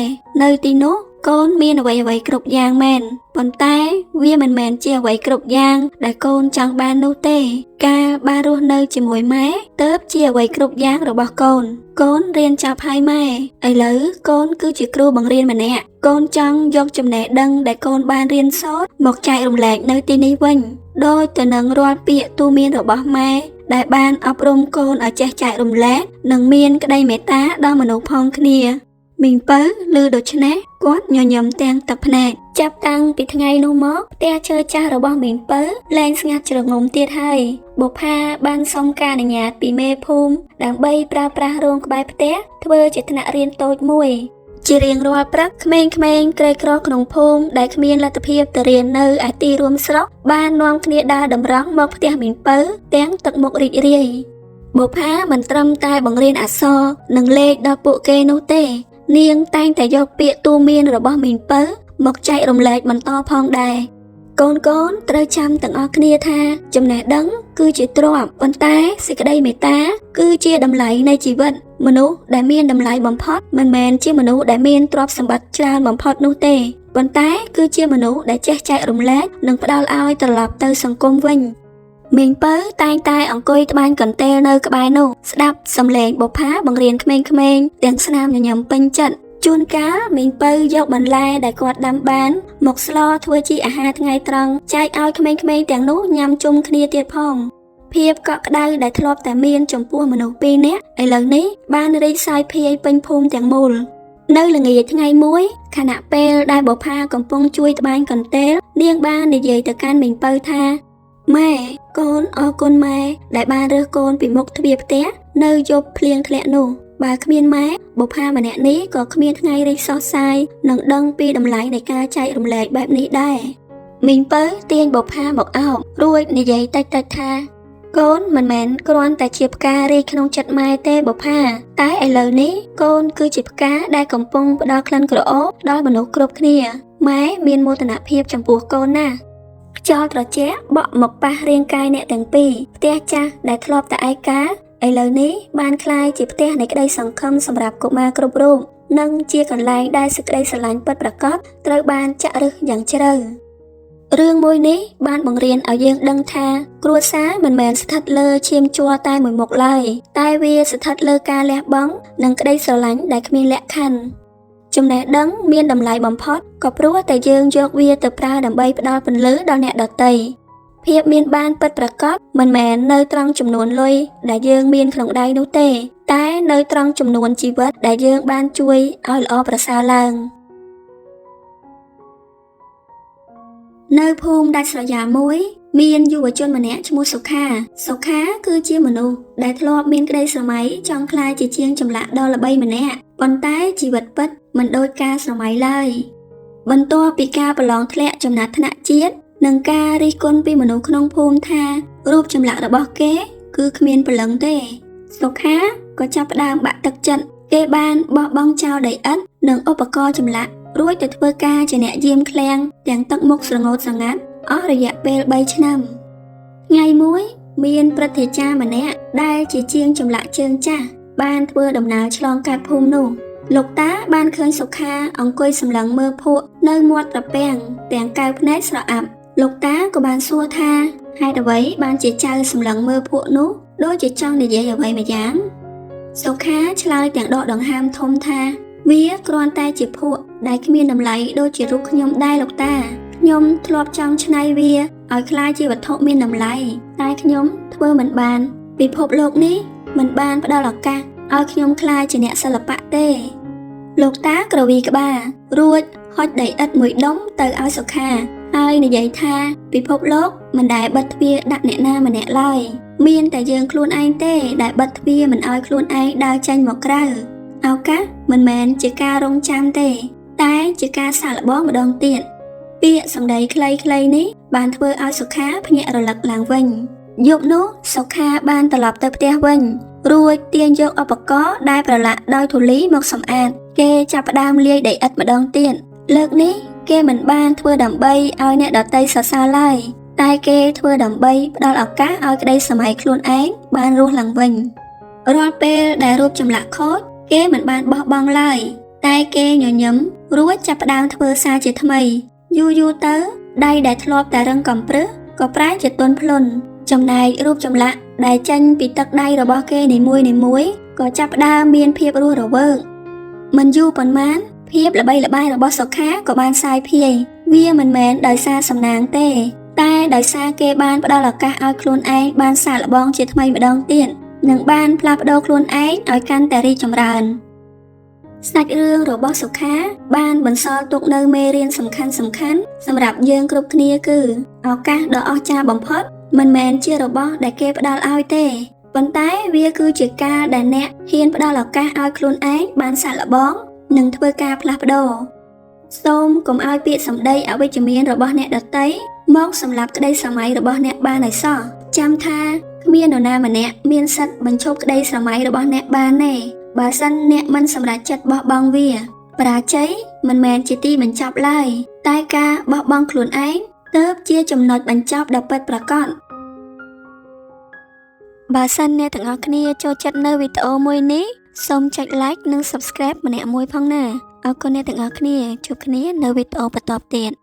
នៅទីនោះកូនមានអ្វីៗគ្រប់យ៉ាងមែនប៉ុន្តែវាមិនមែនជាអ្វីគ្រប់យ៉ាងដែលកូនចង់បាននោះទេការបានរស់នៅជាមួយម៉ែទើបជាអ្វីគ្រប់យ៉ាងរបស់កូនកូនរៀនចប់ហើយម៉ែឥឡូវកូនគឺជាគ្រូបង្រៀនម្នាក់កូនចង់យកចំណេះដឹងដែលកូនបានរៀនសូត្រមកចែករំលែកនៅទីនេះវិញដូចទៅនឹងរាល់ពាក្យទូមានរបស់ម៉ែដែលបានអប់រំកូនឲ្យចេះចែករំលែកនិងមានក្តីមេត្តាដល់មនុស្សផងគ្នាមីងពៅឮដូច្នេះគាត់ញញឹមទាំងទឹកភ្នែកចាប់តាំងពីថ្ងៃនោះមកផ្ទះឈើចាស់របស់មីងពៅលែងស្ងាត់ជ្រងំទៀតហើយបុប្ផាបានសុំការអនុញ្ញាតពីមេភូមិដើម្បីប្រើប្រាស់រោងក្បែរផ្ទះធ្វើជាថ្នាក់រៀនតូចមួយជារៀងរាល់ព្រឹកក្មេងៗក្រីក្រក្នុងភូមិដែលគ្មានលទ្ធភាពទៅរៀននៅឯទីរួមស្រុកបាននាំគ្នាដើរតម្រង់មកផ្ទះមីងពៅទាំងទឹកមុខរីករាយបុប្ផាមិនត្រឹមតែបង្រៀនអក្សរនិងលេខដល់ពួកគេនោះទេនាងតែងតែយកពាក្យទូមានរបស់មីងពៅមកចែករំលែកបន្តផងដែរកូនៗត្រូវចាំទាំងអស់គ្នាថាចំណេះដឹងគឺជាទ្រព្យប៉ុន្តែសេចក្តីមេត្តាគឺជាតម្លៃនៃជីវិតមនុស្សដែលមានតម្លៃបំផុតមិនមែនជាមនុស្សដែលមានទ្រព្យសម្បត្តិច្រើនបំផុតនោះទេប៉ុន្តែគឺជាមនុស្សដែលចេះចែករំលែកនិងផ្ដល់ឲ្យត្រឡប់ទៅសង្គមវិញមីងពៅតែងតែអង្គុយត្បាញកន្ទេលនៅក្បែរនោះស្ដាប់សំឡេងបុប្ផាបង្រៀនក្មេងៗទាំងស្នាមញញឹមពេញចិត្តជួនកាលមីងពៅយកបន្លែដែលគាត់ដាំបានមកស្លធ្វើជាអាហារថ្ងៃត្រង់ចែកឲ្យក្មេងៗទាំងនោះញ៉ាំជុំគ្នាទៀតផងភាពកក់ក្ដៅដែលធ្លាប់តែមានចំពោះមនុស្សពីរនាក់ឥឡូវនេះបានរីកសាយភាយពេញភូមិទាំងមូលនៅល្ងាចថ្ងៃមួយខណៈពេលដែលបុប្ផាកំពុងជួយត្បាញកន្ទេលនាងបាននិយាយទៅកាន់មីងពៅថាម៉ែកូនអរគុណម៉ែដែលបានរើសកូនពីមុខទ្វារផ្ទះនៅយប់ភ្លៀងធ្លាក់នោះបើគ្មានម៉ែបុប្ផាម្នាក់នេះក៏គ្មានថ្ងៃរីកសុះសាយនិងដឹងពីតម្លៃនៃការចែករំលែកបែបនេះដែរមីងពៅទាញបុប្ផាមកអោបរួចនិយាយតិចៗថាកូនមិនមែនគ្រាន់តែជាផ្ការីកក្នុងចិត្តម៉ែទេបុប្ផាតែឥឡូវនេះកូនគឺជាផ្កាដែលកំពុងផ្ដល់ក្លិនក្រអូបដល់មនុស្សគ្រប់គ្នាម៉ែមានមោទនភាពចំពោះកូនណាស់ខ្យល់ត្រជាក់បក់មកប៉ះរាងកាយអ្នកទាំងពីរផ្ទះចាស់ដែលធ្លាប់តែឯកាឥឡូវនេះបានក្លាយជាផ្ទះនៃក្តីសង្ឃឹមសម្រាប់កុមារគ្រប់រូបនិងជាកន្លែងដែលសេចក្តីស្រឡាញ់ពិតប្រាកដត្រូវបានចាក់ឫសយ៉ាងជ្រៅរឿងមួយនេះបានបង្រៀនឲ្យយើងដឹងថាគ្រួសារមិនមែនស្ថិតលើឈាមជ័រតែមួយមុខឡើយតែវាស្ថិតលើការលះបង់និងក្តីស្រឡាញ់ដែលគ្មានលក្ខខណ្ឌចំណេះដឹងមានតម្លៃបំផុតក៏ព្រោះតែយើងយកវាទៅប្រើដើម្បីផ្ដល់ពន្លឺដល់អ្នកដទៃភាពមានបានពិតប្រាកដមិនមែននៅត្រង់ចំនួនលុយដែលយើងមានក្នុងដៃនោះទេតែនៅត្រង់ចំនួនជីវិតដែលយើងបានជួយឲ្យល្អប្រសើរឡើងនៅភូមិដាច់ស្រយាលមួយមានយុវជនម្នាក់ឈ្មោះសុខាសុខាគឺជាមនុស្សដែលធ្លាប់មានក្តីស្រមៃចង់ក្លាយជាជាងចម្លាក់ដ៏ល្បីម្នាក់ប៉ុន្តែជីវិតពិត មិនដូចការស្រមៃឡើយបន្ទាប់ពីការប្រឡងធ្លាក់ចំណាត់ថ្នាក់ជាតិនិងការរិះគន់ពីមនុស្សក្នុងភូមិថារូបចម្លាក់របស់គេគឺគ្មានព្រលឹងទេសុខាក៏ចាប់ផ្ដើមបាក់ទឹកចិត្តគេបានបោះបង់ចោលដីឥដ្ឋនិងឧបករណ៍ចម្លាក់រួចទៅធ្វើការជាអ្នកយាមឃ្លាំងទាំងទឹកមុខស្រងូតស្រងាត់អស់រយៈពេល3ឆ្នាំថ្ងៃមួយមានព្រឹទ្ធាចារ្យម្នាក់ដែលជាជាងចម្លាក់ជើងចាស់បានធ្វើដំណើរឆ្លងកាត់ភូមិនោះលោកតាបានឃើញសុខាអង្គុយសម្លឹងមើលភក់នៅមាត់ត្រពាំងទាំងកែវភ្នែកស្រអាប់លោកតាក៏បានសួរថាហេតុអ្វីបានជាចៅសម្លឹងមើលភក់នោះដូចជាចង់និយាយអ្វីម្យ៉ាងសុខាឆ្លើយទាំងដកដង្ហើមធំថាវាគ្រាន់តែជាភក់ដែលគ្មានតម្លៃដូចជារូបខ្ញុំដែរលោកតាខ្ញុំធ្លាប់ចង់ច្នៃវាឲ្យក្លាយជាវត្ថុមានតម្លៃតែខ្ញុំធ្វើមិនបានពិភពលោកនេះមិនបានផ្ដល់ឱកាសឲ្យខ្ញុំក្លាយជាអ្នកសិល្បៈទេលោកតាក្រវីក្បាលរួចហុចដីឥដ្ឋមួយដុំទៅឲ្យសុខាហើយនិយាយថាពិភពលោកមិនដែលបិទទ្វារដាក់អ្នកណាម្នាក់ឡើយមានតែយើងខ្លួនឯងទេដែលបិទទ្វារមិនឲ្យខ្លួនឯងដើរចេញមកក្រៅឱកាសមិនមែនជាការរងចាំទេតែជាការសាកល្បងម្ដងទៀតពាក្យសម្ដីខ្លីៗនេះបានធ្វើឲ្យសុខាភ្ញាក់រលឹកឡើងវិញយប់នោះសុខាបានត្រឡប់ទៅផ្ទះវិញរួចទាញយកឧបករណ៍ដែលប្រឡាក់ដោយធូលីមកសម្អាតគេចាប់ផ្ដើមលាយដីឥដ្ឋម្ដងទៀតលើកនេះគេមិនបានធ្វើដើម្បីឲ្យអ្នកដទៃសរសើរឡើយតែគេធ្វើដើម្បីផ្ដល់ឱកាសឲ្យក្តីសម័យខ្លួនឯងបានរស់ឡើងវិញរាល់ពេលដែលរូបចម្លាក់ខូចគេមិនបានបោះបង់ឡើយតែគេញញឹមរួចចាប់ផ្ដើមធ្វើសារជាថ្មីយូរយូរទៅដៃដែលធ្លាប់តែរឹងកំព្រឹសក៏ប្រែជាទន់ភ្លន់ចំណែករូបចម្លាក់ដែលចេញពីទឹកដៃរបស់គេនីមួយៗក៏ចាប់ផ្ដើមមានភាពរស់រវើកមិនយូរប៉ុន្មានភាពល្បីល្បាញរបស់សុខាក៏បានសាយភាយវាមិនមែនដោយសារសំណាងទេតែដោយសារគេបានផ្ដល់ឱកាសឲ្យខ្លួនឯងបានសាកល្បងជាថ្មីម្ដងទៀតនិងបានផ្លាស់ប្ដូរខ្លួនឯងឲ្យកាន់តែរីកចម្រើនសាច់រឿងរបស់សុខាបានបន្សល់ទុកនៅមេរៀនសំខាន់ៗសម្រាប់យើងគ្រប់គ្នាគឺឱកាសដ៏អស្ចារ្យបំផុតមិនមែនជារបស់ដែលគេផ្ដល់ឲ្យទេប៉ុន្តែវាគឺជាការដែលអ្នកហ៊ានផ្ដល់ឱកាសឲ្យខ្លួនឯងបានសាកល្បងនិងធ្វើការផ្លាស់ប្ដូរសូមកុំឲ្យពាក្យសម្ដីអវិជ្ជមានរបស់អ្នកដទៃមកសម្លាប់ក្តីស្រមៃរបស់អ្នកបានឲ្យសោះចាំថាគ្មាននរណាម្នាក់មានសិទ្ធិបញ្ឈប់ក្តីស្រមៃរបស់អ្នកបានទេបើសិនអ្នកមិនសម្រេចចិត្តបោះបង់វាបរាជ័យមិនមែនជាទីបញ្ចប់ឡើយតែការបោះបង់ខ្លួនឯងទើបជាចំណុចបញ្ចប់ដ៏ពិតប្រាកដបើសិនអ្នកទាំងអស់គ្នាចូលចិត្តនៅវីដេអូមួយនេះសូមចុច Like និង Subscribe ម្នាក់មួយផងណាអរគុណអ្នកទាំងអស់គ្នាជួបគ្នានៅវីដេអូបន្តទៀត។